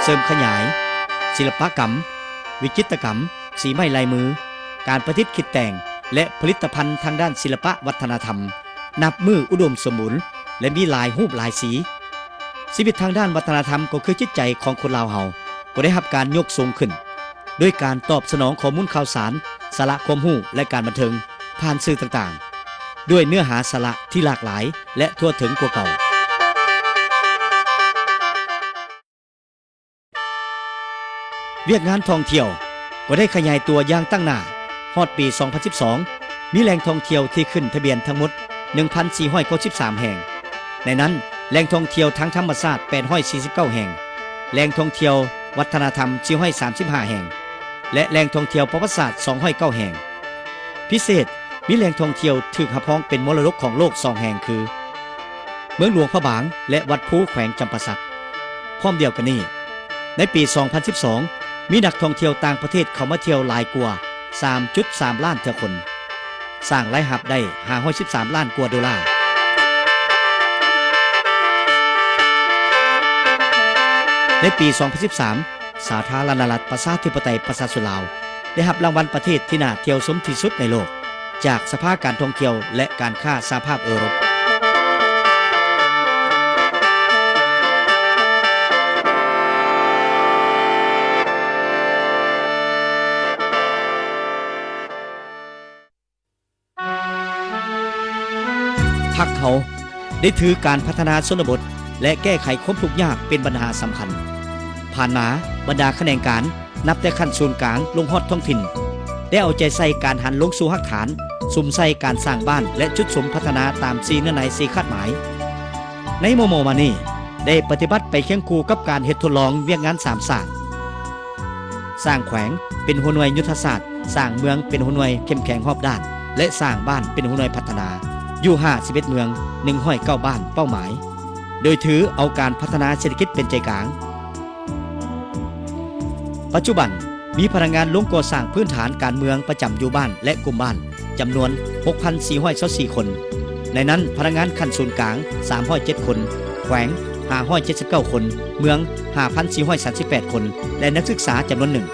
ເສີມຂະຫຍາຍ, ສິລະປະກຳ, ວິຈິດຕະກຳ, ສີໄມ້ລາຍມື, ການປະດິດຄິດແຕ່ງ ແລະ ຜະລິດຕະພັນທາງດ້ານສິລະປະວັດທະນະທຳ ນັບມື້ອຸດົມສົມບູນ ແລະ ມີຫຼາຍຮູບຫຼາຍສີ. ຊີວິດທາງດ້ານວັດທະນະທຳກໍຄືຈິດໃຈຂອງຄົນລາວເຮົາ ກໍໄດ້ຮັບການຍົກສູງຂຶ້ນ ໂດຍການຕອບສະໜອງຂໍ້ມູນຂ່າວສານ, ສາລະຄວາມຮູ້ ແລະ ການບັນເທີງຜ່ານສື່ຕ່າງໆ ດ້ວຍເນື້ອຫາສາລະທີ່ຫຼາກຫຼາຍ ແລະ ທົ່ວເຖິງກວ່າເກົ່າ. ວຽກງານທ່ອງທ່ຽວກໍໄດ້ຂະຫຍາຍຕົວຢ່າງຕັ້ງໜ້າ. ຮອດປີສອງພັນສິບສອງ ມີແຫຼ່ງທ່ອງທ່ຽວທີ່ຂຶ້ນທະບຽນທັງໝົດ ໜຶ່ງພັນສີ່ຮ້ອຍເກົ້າສິບສາມແຫ່ງ. ໃນນັ້ນ, ແຫຼ່ງທ່ອງທ່ຽວທາງທຳມະຊາດ ແປດຮ້ອຍສີ່ສິບເກົ້າແຫ່ງ, ແຫຼ່ງທ່ອງທ່ຽວວັດທະນະທຳ ສີ່ຮ້ອຍສາມສິບຫ້າແຫ່ງ ແລະ ແຫຼ່ງທ່ອງທ່ຽວປະຫວັດສາດ ສອງຮ້ອຍເກົ້າແຫ່ງ. ພິເສດ, ມີແຫຼ່ງທ່ອງທ່ຽວຖືກຮັບຮອງເປັນມໍລະດົກຂອງໂລກສອງແຫ່ງຄື ເມືອງຫຼວງພະບາງ ແລະ ວັດພູ ແຂວງຈຳປາສັກ. ພ້ອມດຽວກັນນີ້, ໃນປີສອງພັນສິບສອງ ມີນັກທ່ອງທ່ຽວຕ່າງປະເທດເຂົ້າມາທ່ຽວຫຼາຍກວ່າສາມຈຸດສາມລ້ານເທື່ອຄົນ, ສ້າງລາຍຮັບໄດ້ຫ້າຮ້ອຍສິບສາມລ້ານກວ່າໂດລາ. ໃນປີສອງພັນສິບສາມ ສາທາລະນະລັດ ປະຊາທິປະໄຕ ປະຊາຊົນລາວ ໄດ້ຮັບລາງວັນປະເທດທີ່ໜ້າທ່ຽວຊົມທີ່ສຸດໃນໂລກ ຈາກສະພາການທ່ອງທ່ຽວ ແລະ ການຄ້າສະຫະພາບເອີຣົບ. ພັກເຮົາໄດ້ຖືການພັດທະນາຊົນນະບົດ ແລະ ແກ້ໄຂຄວາມທຸກຍາກເປັນບັນຫາສຳຄັນ. ຜ່ານມາ, ບັນດາຂະແໜງການ ນັບແຕ່ຂັ້ນສູນກາງລົງຮອດທ້ອງຖິ່ນ ໄດ້ເອົາໃຈໃສ່ການຫັນລົງສູ່ຮາກຖານ, ສຸມໃສ່ການສ້າງບ້ານ ແລະ ຈຸດສຸມພັດທະນາຕາມສີ່ເນື້ອໃນສີ່ຄາດໝາຍ. ໃນມໍ່ໆມານີ້ ໄດ້ປະຕິບັດໄປຄຽງຄູ່ກັບການເຮັດທົດລອງວຽກງານສາມສ້າງ. ສ້າງແຂວງເປັນຫົວໜ່ວຍຍຸດທະສາດ, ສ້າງເມືອງເປັນຫົວໜ່ວຍເຂັ້ມແຂງຮອບດ້ານ ແລະ ສ້າງບ້ານເປັນຫົວໜ່ວຍພັດທະນາ ຢູ່ຫ້າສິບເອັດເມືອງ, ໜຶ່ງຮ້ອຍເກົ້າບ້ານເປົ້າໝາຍ, ໂດຍຖືເອົາການພັດທະນາເສດຖະກິດເປັນໃຈກາງ. ປັດຈຸບັນ ມີພະນັກງານລົງກໍ່ສ້າງພື້ນຖານການເມືອງປະຈຳຢູ່ບ້ານ ແລະ ກຸ່ມບ້ານ ຈຳນວນຫົກພັນສີ່ຮ້ອຍຊາວສີ່ຄົນ, ໃນນັ້ນພະນັກງານຂັ້ນສູນກາງສາມຮ້ອຍເຈັດຄົນ, ແຂວງຫ້າຮ້ອຍເຈັດສິບເກົ້າຄົນ, ເມືອງຫ້າພັນສີ່ຮ້ອຍສາມສິບແປດຄົນ ແລະ ນັກສຶກສາຈຳນວນໜຶ່ງ.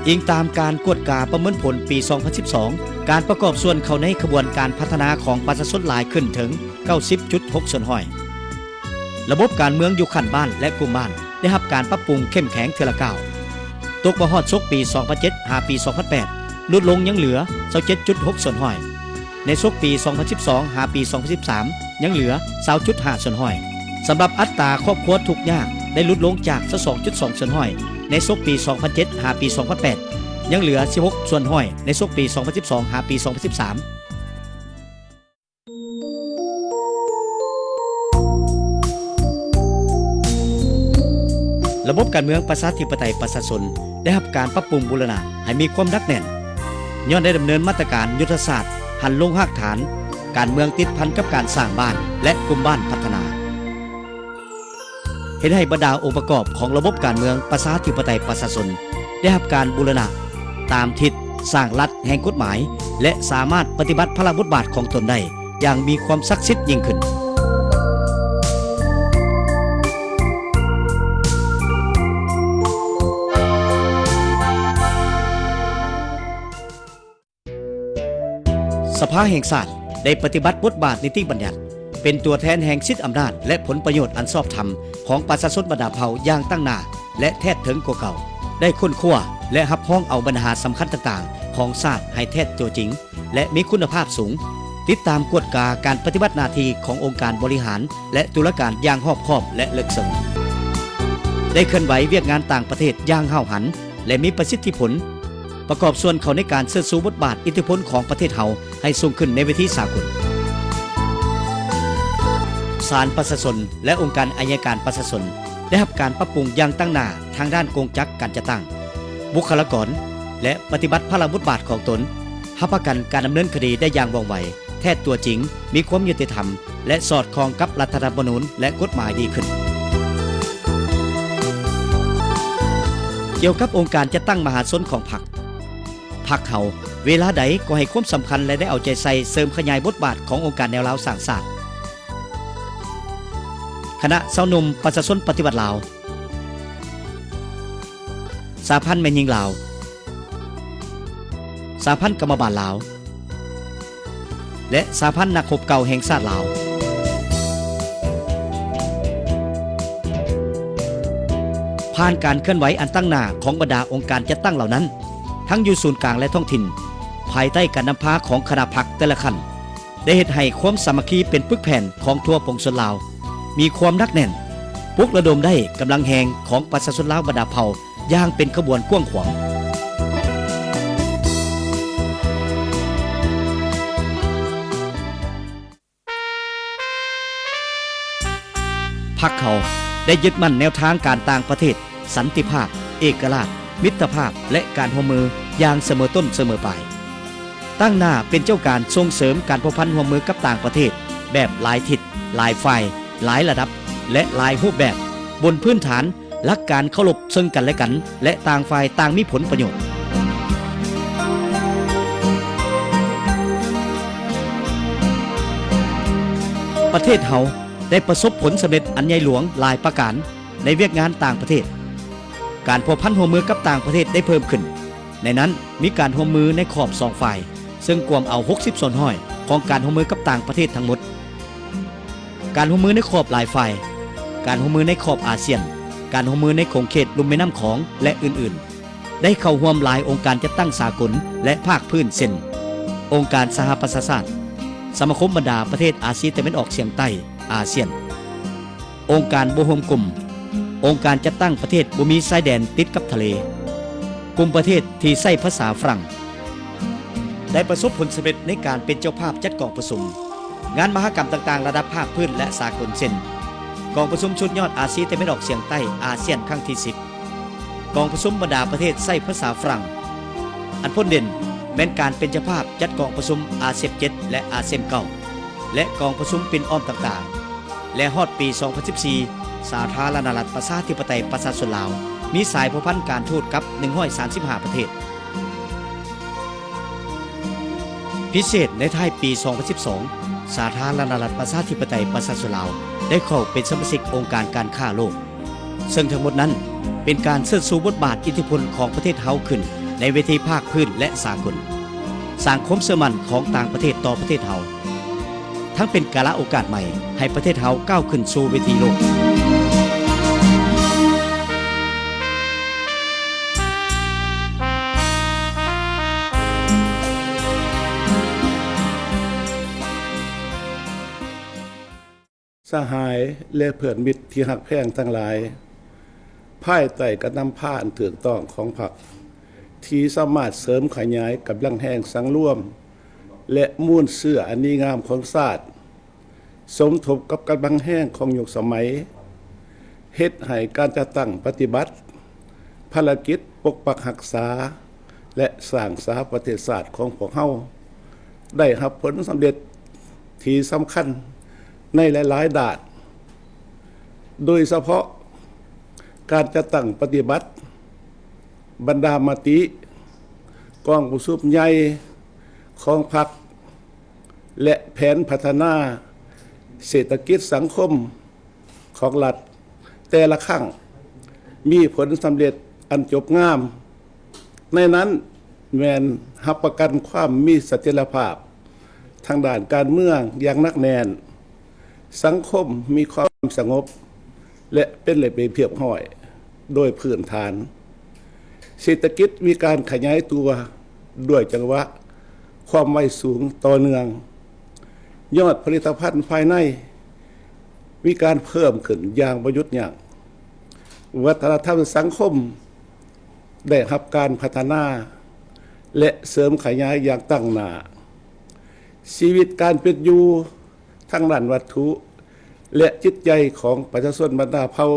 ອີງຕາມການກວດກາປະເມີນຜົນປີສອງພັນສິບສອງ ການປະກອບສ່ວນເຂົ້າໃນຂະບວນການພັດທະນາຂອງປະຊາຊົນຫຼາຍຂຶ້ນເຖິງເກົ້າສິບຈຸດຫົກສ່ວນຮ້ອຍ. ລະບົບການເມືອງຢູ່ຂັ້ນບ້ານ ແລະ ກຸ່ມບ້ານ ໄດ້ຮັບການປັບປຸງເຂັ້ມແຂງເທື່ອລະກ້າວ. ຕົກມາຮອດສົກປີສອງພັນເຈັດ ຫາປີສອງພັນແປດ ຫຼຸດລົງຍັງເຫຼືອຊາວເຈັດຈຸດຫົກສ່ວນຮ້ອຍ, ໃນສົກປີສອງພັນສິບສອງ ຫາປີສອງພັນສິບສາມ ຍັງເຫຼືອຊາວຈຸດຫ້າສ່ວນຮ້ອຍ. ສຳລັບອັດຕາຄອບຄົວທຸກຍາກໄດ້ຫຼຸດລົງຈາກຊາວສອງຈຸດສອງສ່ວນຮ້ອຍ ໃນສົກປີສອງພັນເຈັດ ຫາປີສອງພັນແປດ ຍັງເຫຼືອສິບຫົກສ່ວນຮ້ອຍ ໃນສົກປີສອງພັນສິບສອງ ຫາປີສອງພັນສິບສາມ. ລະບົບການເມືອງປະຊາທິປະໄຕປະຊາຊົນໄດ້ຮັບການປັບປຸງບູລະນະໃຫ້ມີຄວາມໜັກແໜ້ນ, ຍ້ອນໄດ້ດຳເນີນມາດຕະການຍຸດທະສາດຫັນລົງຮາກຖານ, ການເມືອງຕິດພັນກັບການສ້າງບ້ານ ແລະ ກຸ່ມບ້ານພັດທະນາ. ເຮັດໃຫ້ບັນດາອົງປະກອບຂອງລະບົບການເມືອງປະຊາທິປະໄຕປະຊາຊົນໄດ້ຮັບການບູລະນະຕາມທິດສ້າງລັດແຫ່ງກົດໝາຍ ແລະ ສາມາດປະຕິບັດພາລະບົດບາດຂອງຕົນໄດ້ຢ່າງມີຄວາມສັກສິດຍິ່ງຂຶ້ນ. ສະພາແຫ່ງຊາດ ໄດ້ປະຕິບັດບົດບາດນິຕິບັນຍັດ ເປັນຕົວແທນແຫ່ງສິດອຳນາດ ແລະ ຜົນປະໂຫຍດອັນຊອບທຳຂອງປະຊາຊົນບັນດາເຜົ່າຢ່າງຕັ້ງໜ້າ ແລະ ແທດເຖິງກວ່າເກົ່າ, ໄດ້ຄົ້ນຄວ້າ ແລະ ຮັບຮອງເອົາບັນຫາສຳຄັນຕ່າງໆຂອງຊາດໃຫ້ແທດຕົວຈິງ ແລະ ມີຄຸນນະພາບສູງ, ຕິດຕາມກວດກາການປະຕິບັດໜ້າທີ່ຂອງອົງການບໍລິຫານ ແລະ ຕຸລາການຢ່າງຮອບຄອບ ແລະ ເລິກເຊິ່ງ, ໄດ້ເຄື່ອນໄຫວວຽກງານຕ່າງປະເທດຢ່າງຫ້າວຫັນ ແລະ ມີປະສິດທິຜົນ, ປະກອບສ່ວນເຂົ້າໃນການເຊີດຊູບົດບາດອິດທິພົນຂອງປະເທດເຮົາໃຫ້ສູງຂຶ້ນໃນເວທີສາກົນ. ສານປະຊາຊົນ ແລະ ອົງການໄອຍະການປະຊາຊົນ ໄດ້ຮັບການປັບປຸງຢ່າງຕັ້ງໜ້າທາງດ້ານກົງຈັກການຈັດຕັ້ງ, ບຸກຄະລາກອນ ແລະ ປະຕິບັດພາລະບົດບາດຂອງຕົນ, ຮັບປະກັນການດຳເນີນຄະດີໄດ້ຢ່າງວ່ອງໄວ, ແທດຕົວຈິງ, ມີຄວາມຍຸຕິທຳ ແລະ ສອດຄ່ອງກັບລັດຖະທຳມະນູນ ແລະ ກົດໝາຍດີຂຶ້ນ. ກ່ຽວກັບອົງການຈັດຕັ້ງມະຫາຊົນຂອງພັກ, ພັກເຮົາເວລາໃດກໍໃຫ້ຄວາມສຳຄັນ ແລະ ໄດ້ເອົາໃຈໃສ່ເສີມຂະຫຍາຍບົດບາດຂອງອົງການແນວລາວສ້າງຊາດ, ຄະນະຊາວໜຸ່ມປະຊາຊົນປະຕິວັດລາວ, ສະຫະພັນແມ່ຍິງລາວ, ສະຫະພັນກຳມະບານລາວ ແລະ ສະຫະພັນນັກຮົບເກົ່າແຫ່ງຊາດລາວ. ຜ່ານການເຄື່ອນໄຫວອັນຕັ້ງໜ້າຂອງບັນດາອົງການຈັດຕັ້ງເຫຼົ່ານັ້ນ, ທັງຢູ່ສູນກາງ ແລະ ທ້ອງຖິ່ນ, ພາຍໃຕ້ການນຳພາຂອງຄະນະພັກແຕ່ລະຂັ້ນ, ໄດ້ເຮັດໃຫ້ຄວາມສາມັກຄີເປັນປຶກແຜ່ນຂອງທົ່ວປວງຊົນລາວ ມີຄວາມໜັກແໜ້ນ, ປຸກລະດົມໄດ້ກຳລັງແຮງຂອງປະຊາຊົນລາວບັນດາເຜົ່າຢ່າງເປັນຂະບວນກວ້າງຂວາງ. ພັກເຮົາໄດ້ຍຶດໝັ້ນແນວທາງການຕ່າງປະເທດ, ສັນຕິພາບ, ເອກະລາດ, ມິດຕະພາບ ແລະ ການຮ່ວມມືຢ່າງສະເໝີຕົ້ນສະເໝີປາຍ. ຕັ້ງໜ້າເປັນເຈົ້າການສົ່ງເສີມການພົວພັນຮ່ວມມືກັບຕ່າງປະເທດແບບຫຼາຍທິດ, ຫຼາຍຝ່າຍ, ຫຼາຍລະດັບ ແລະ ຫຼາຍຮູບແບບ, ບົນພື້ນຖານຫຼັກການເຄົາລົບເຊິ່ງກັນແລະກັນ ແລະ ຕ່າງຝ່າຍຕ່າງມີຜົນປະໂຫຍດ. ປະເທດເຮົາໄດ້ປະສົບຜົນສຳເລັດອັນໃຫຍ່ຫຼວງຫຼາຍປະການໃນວຽກງານຕ່າງປະເທດ. ການພົວພັນຮ່ວມມືກັບຕ່າງປະເທດໄດ້ເພີ່ມຂຶ້ນ. ໃນນັ້ນມີການຮ່ວມມືໃນຂອບສອງຝ່າຍ, ເຊິ່ງກວມເອົາຫົກສິບສ່ວນຮ້ອຍຂອງການຮ່ວມມືກັບຕ່າງປະເທດທັງໝົດ. ການຮ່ວມມືໃນຂອບຫຼາຍຝ່າຍ, ການຮ່ວມມືໃນຂອບອາຊຽນ, ການຮ່ວມມືໃນຂົງເຂດລຸ່ມແມ່ນ້ຳຂອງ ແລະ ອື່ນໆ, ໄດ້ເຂົ້າຮ່ວມຫຼາຍອົງການຈັດຕັ້ງສາກົນ ແລະ ພາກພື້ນ ເຊັ່ນ: ອົງການສະຫະປະຊາຊາດ, ສະມາຄົມບັນດາປະເທດອາຊີຕາເວັນອອກສຽງໃຕ້, ອາຊຽນ, ອົງການບໍ່ຮ່ວມກຸ່ມ, ອົງການຈັດຕັ້ງປະເທດບໍ່ມີຊາຍແດນຕິດກັບທະເລ, ກຸ່ມປະເທດທີ່ໃຊ້ພາສາຝຣັ່ງ, ໄດ້ປະສົບຜົນສຳເລັດໃນການເປັນເຈົ້າພາບຈັດກອງປະຊຸມ, ງານມະຫະກຳຕ່າງໆລະດັບພາກພື້ນ ແລະ ສາກົນ ເຊັ່ນ: ກອງປະຊຸມສຸດຍອດອາຊີຕາເວັນອອກສຽງໃຕ້ ອາຊຽນ ຄັ້ງທີສິບ, ກອງປະຊຸມບັນດາປະເທດໃຊ້ພາສາຝຣັ່ງ. ອັນພົ້ນເດັ່ນແມ່ນການເປັນເຈົ້າພາບຈັດກອງປະຊຸມອາເຊັບເຈັດ ແລະ ອາເຊັມເກົ້າ ແລະ ກອງປະຊຸມປິ່ນອ້ອມຕ່າງໆ. ແລະ ຮອດປີສອງພັນສິບສີ່ ສາທາລະນະລັດປະຊາທິປະໄຕປະຊາຊົນລາວ ມີສາຍພົວພັນການທູດກັບໜຶ່ງຮ້ອຍສາມສິບຫ້າປະເທດ. ພິເສດໃນທ້າຍປີສອງພັນສິບສອງ ສາທາລະນະລັດປະຊາທິປະໄຕປະຊາຊົນລາວ ໄດ້ເຂົ້າເປັນສະມາຊິກອົງການການຄ້າໂລກ. ເຊິ່ງທັງໝົດນັ້ນເປັນການເຊີດຊູບົດບາດອິດທິພົນຂອງປະເທດເຮົາຂຶ້ນໃນເວທີພາກພື້ນ ແລະ ສາກົນ, ສ້າງຄວາມເຊື່ອໝັ້ນຂອງຕ່າງປະເທດຕໍ່ປະເທດເຮົາ, ທັງເປັນກາລະໂອກາດໃໝ່ໃຫ້ປະເທດເຮົາກ້າວຂຶ້ນສູ່ເວທີໂລກ. ສະຫາຍ ແລະ ເພື່ອນມິດທີ່ຮັກແພງທັງຫຼາຍ, ພາຍໃຕ້ການນຳພາອັນຖືກຕ້ອງຂອງພັກ ທີ່ສາມາດເສີມຂະຫຍາຍກຳລັງແຮງສັງລວມ ແລະ ມູນເຊື້ອອັນດີງາມຂອງຊາດ, ສົມທົບກັບກຳລັງແຮງຂອງຍຸກສະໄໝ, ເຮັດໃຫ້ການຈັດຕັ້ງປະຕິບັດ ພາລະກິດປົກປັກຮັກສາ ແລະ ສ້າງສາປະເທດຊາດຂອງພວກເຮົາ ໄດ້ຮັບຜົນສຳເລັດທີ່ສຳຄັນໃນຫຼາຍໆດ້ານ, ໂດຍສະເພາະການຈັດຕັ້ງປະຕິບັດບັນດາມະຕິກອງປະຊຸມໃຫຍ່ຂອງພັກ ແລະ ແຜນພັດທະນາເສດຖະກິດສັງຄົມ ຂອງລັດແຕ່ລະຄັ້ງມີຜົນສຳເລັດອັນຈົບງາມ, ໃນນັ້ນແມ່ນຮັບປະກັນຄວາມມີສະຖຽນລະພາບ ທາງດ້ານການເມືອງຢ່າງໜັກແໜ້ນ, ສັງຄົມມີຄວາມສະຫງົບ ແລະ ເປັນລະບຽບຮຽບຮ້ອຍໂດຍພື້ນຖານ, ເສດຖະກິດມີການຂະຫຍາຍຕົວດ້ວຍຈັງຫວະຄວາມໄວສູງຕໍ່ເນື່ອງ, ຍອດຜະລິດຕະພັນພາຍໃນມີການເພີ່ມຂຶ້ນຢ່າງບໍ່ຢຸດຢັ້ງ, ວັດທະນະທຳສັງຄົມ ໄດ້ຮັບການພັດທະນາ ແລະ ເສີມຂະຫຍາຍຢ່າງຕັ້ງໜ້າ. ຊີວິດການເປັນຢູ່ທາງດ້ານວັດຖຸ ແລະ ຈິດໃຈຂອງປະຊາຊົນບັນດາເຜົ່າ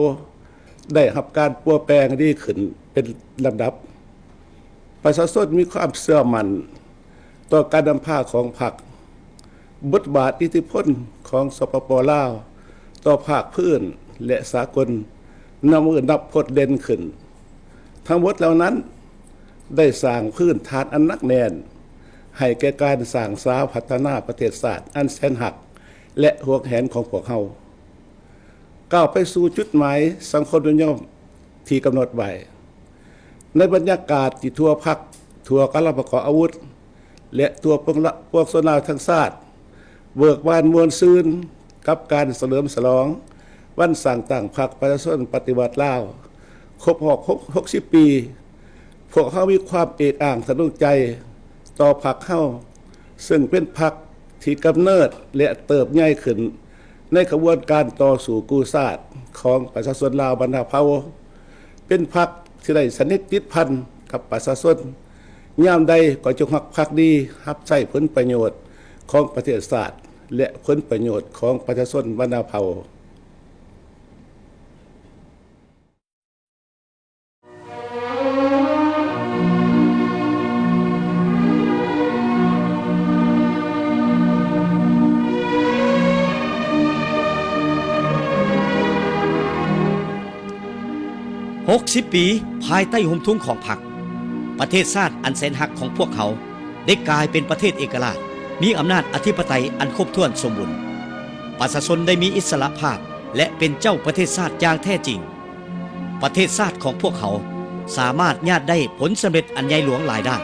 ໄດ້ຮັບການປົວແປງດີຂຶ້ນເປັນລຳດັບ. ປະຊາຊົນມີຄວາມເຊື່ອໝັ້ນຕໍ່ການນຳພາຂອງພັກ. ບົດບາດອິດທິພົນຂອງ ສປປ ລາວ ຕໍ່ພາກພື້ນ ແລະ ສາກົນ ນັບມື້ນັບພົດເດັ່ນຂຶ້ນ. ທັງໝົດເຫຼົ່ານັ້ນໄດ້ສ້າງພື້ນຖານອັນໜັກແໜ້ນໃຫ້ແກ່ການສ້າງສາພັດທະນາປະເທດຊາດອັນແສນຮັກ ແລະ ຫວງແຫນຂອງພວກເຮົາ. ກ້າວໄປສູ່ຈຸດໝາຍສັງຄົມນິຍົມທີ່ກຳນົດໄວ້. ໃນບັນຍາກາດທີ່ທົ່ວພັກ, ທົ່ວກຳລັງປະກອບອາວຸດ ແລະ ທົ່ວປວງລະ ປວງຊົນລາວທັງຊາດ ເບີກບານມ່ວນຊື່ນກັບການສະເຫຼີມສະຫຼອງວັນສ້າງຕັ້ງພັກປະຊາຊົນປະຕິວັດລາວ ຄົບຮອບຫົກ ຫົກສິບປີ, ພວກເຮົາມີຄວາມເອກອ້າງທະນົງໃຈຕໍ່ພັກເຮົາ, ເຊິ່ງເປັນພັກທີ່ກຳເນີດ ແລະ ເຕີບໃຫຍ່ຂຶ້ນໃນຂະບວນການຕໍ່ສູ້ກູ້ຊາດຂອງປະຊາຊົນລາວບັນດາເຜົ່າ, ເປັນພັກທີ່ໄດ້ສະໜິດຕິດພັນກັບປະຊາຊົນ, ຍາມໃດກໍຈົ່ງຮັກພັກດີ, ຮັບໃຊ້ຜົນປະໂຫຍດຂອງປະເທດຊາດ ແລະ ຜົນປະໂຫຍດຂອງປະຊາຊົນບັນດາເຜົ່າ. ຫົກສິບປີພາຍໃຕ້ຮົ່ມທຸງຂອງພັກ, ປະເທດຊາດອັນແສນຮັກຂອງພວກເຮົາໄດ້ກາຍເປັນປະເທດເອກະລາດ, ມີອຳນາດອະທິປະໄຕອັນຄົບຖ້ວນສົມບູນ. ປະຊາຊົນໄດ້ມີອິດສະຫຼະພາບ ແລະ ເປັນເຈົ້າປະເທດຊາດຢ່າງແທ້ຈິງ. ປະເທດຊາດຂອງພວກເຮົາສາມາດຍາດໄດ້ຜົນສຳເລັດອັນໃຫຍ່ຫຼວງຫຼາຍດ້ານ,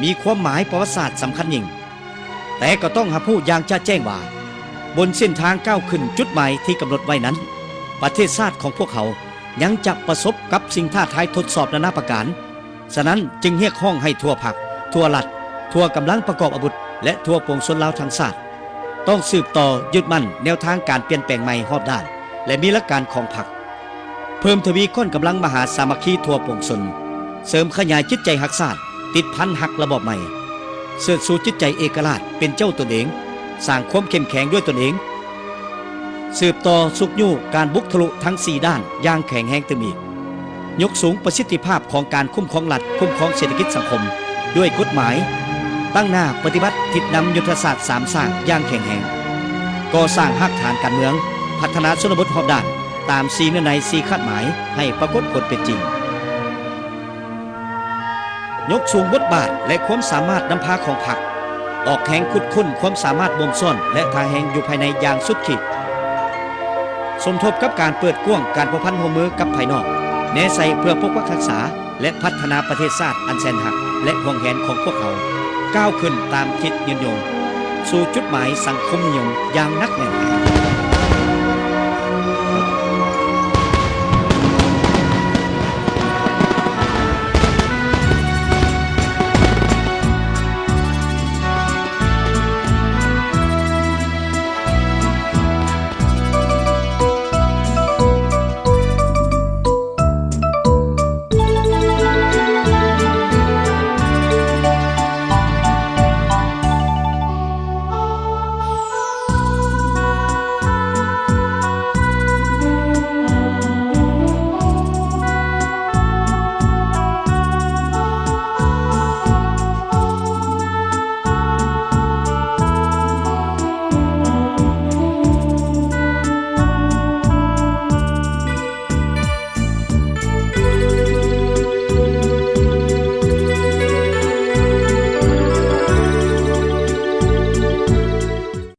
ມີຄວາມໝາຍປະຫວັດສາດສຳຄັນຍິ່ງ. ແຕ່ກໍຕ້ອງຮັບຮູ້ຢ່າງຈະແຈ້ງວ່າ, ບົນເສັ້ນທາງກ້າວຂຶ້ນຈຸດໝາຍທີ່ກຳນົດໄວ້ນັ້ນ, ປະເທດຊາດຂອງພວກເຮົາຍັງຈະປະສົບກັບສິ່ງທ້າທາຍທົດສອບນານາປະການ. ສະນັ້ນຈຶ່ງຮຽກຮ້ອງໃຫ້ທົ່ວພັກ, ທົ່ວລັດ, ທົ່ວກຳລັງປະກອບອາວຸດ ແລະ ທົ່ວປວງຊົນລາວທັງຊາດ ຕ້ອງສືບຕໍ່ຍຶດໝັ້ນແນວທາງການປ່ຽນແປງໃໝ່ຮອບດ້ານ ແລະ ມີຫຼັກການຂອງພັກ, ເພີ່ມທະວີກ້ອນກຳລັງມະຫາສາມັກຄີທົ່ວປວງຊົນ, ເສີມຂະຫຍາຍຈິດໃຈຮັກຊາດ, ຕິດພັນຮັກລະບອບໃໝ່, ເຊີດຊູຈິດໃຈເອກະລາດເປັນເຈົ້າຕົນເອງ, ສ້າງຄວາມເຂັ້ມແຂງດ້ວຍຕົນເອງ, ສືບຕໍ່ຊຸກຍູ້ການບຸກທະລຸທັງສີ່ດ້ານຢ່າງແຂງແຮງຕື່ມອີກ, ຍົກສູງປະສິດທິພາບຂອງການຄຸ້ມຄອງລັດ, ຄຸ້ມຄອງເສດຖະກິດສັງຄົມດ້ວຍກົດໝາຍ, ຕັ້ງໜ້າປະຕິບັດທິດນຳຍຸດທະສາດສາມສ້າງຢ່າງແຂງແຮງ, ກໍ່ສ້າງຮາກຖານການເມືອງ, ພັດທະນາຊົນນະບົດຮອບດ້ານຕາມສີ່ເງື່ອນໄຂ ສີ່ຄາດໝາຍໃຫ້ປາກົດຜົນເປັນຈິງ. ຍົກສູງບົດບາດ ແລະ ຄວາມສາມາດນຳພາຂອງພັກ, ອອກແຮງຂຸດຄົ້ນຄວາມສາມາດບົ່ມຊ້ອນ ແລະ ທ່າແຮງຢູ່ພາຍໃນຢ່າງສຸດຂີດ, ສົມທົບກັບການເປີດກວ້າງການພົວພັນຮ່ວມມືກັບພາຍນອກ, ແນໃສ່ເພື່ອປົກປັກຮັກສາ ແລະ ພັດທະນາປະເທດຊາດອັນແສນຮັກ ແລະ ຫວງແຫນຂອງພວກເຮົາ, ກ້າວຂຶ້ນຕາມທິດຍືນຍົງ ສູ່ຈຸດໝາຍສັງຄົມນິຍົມຢ່າງໜັກແໜ້ນ.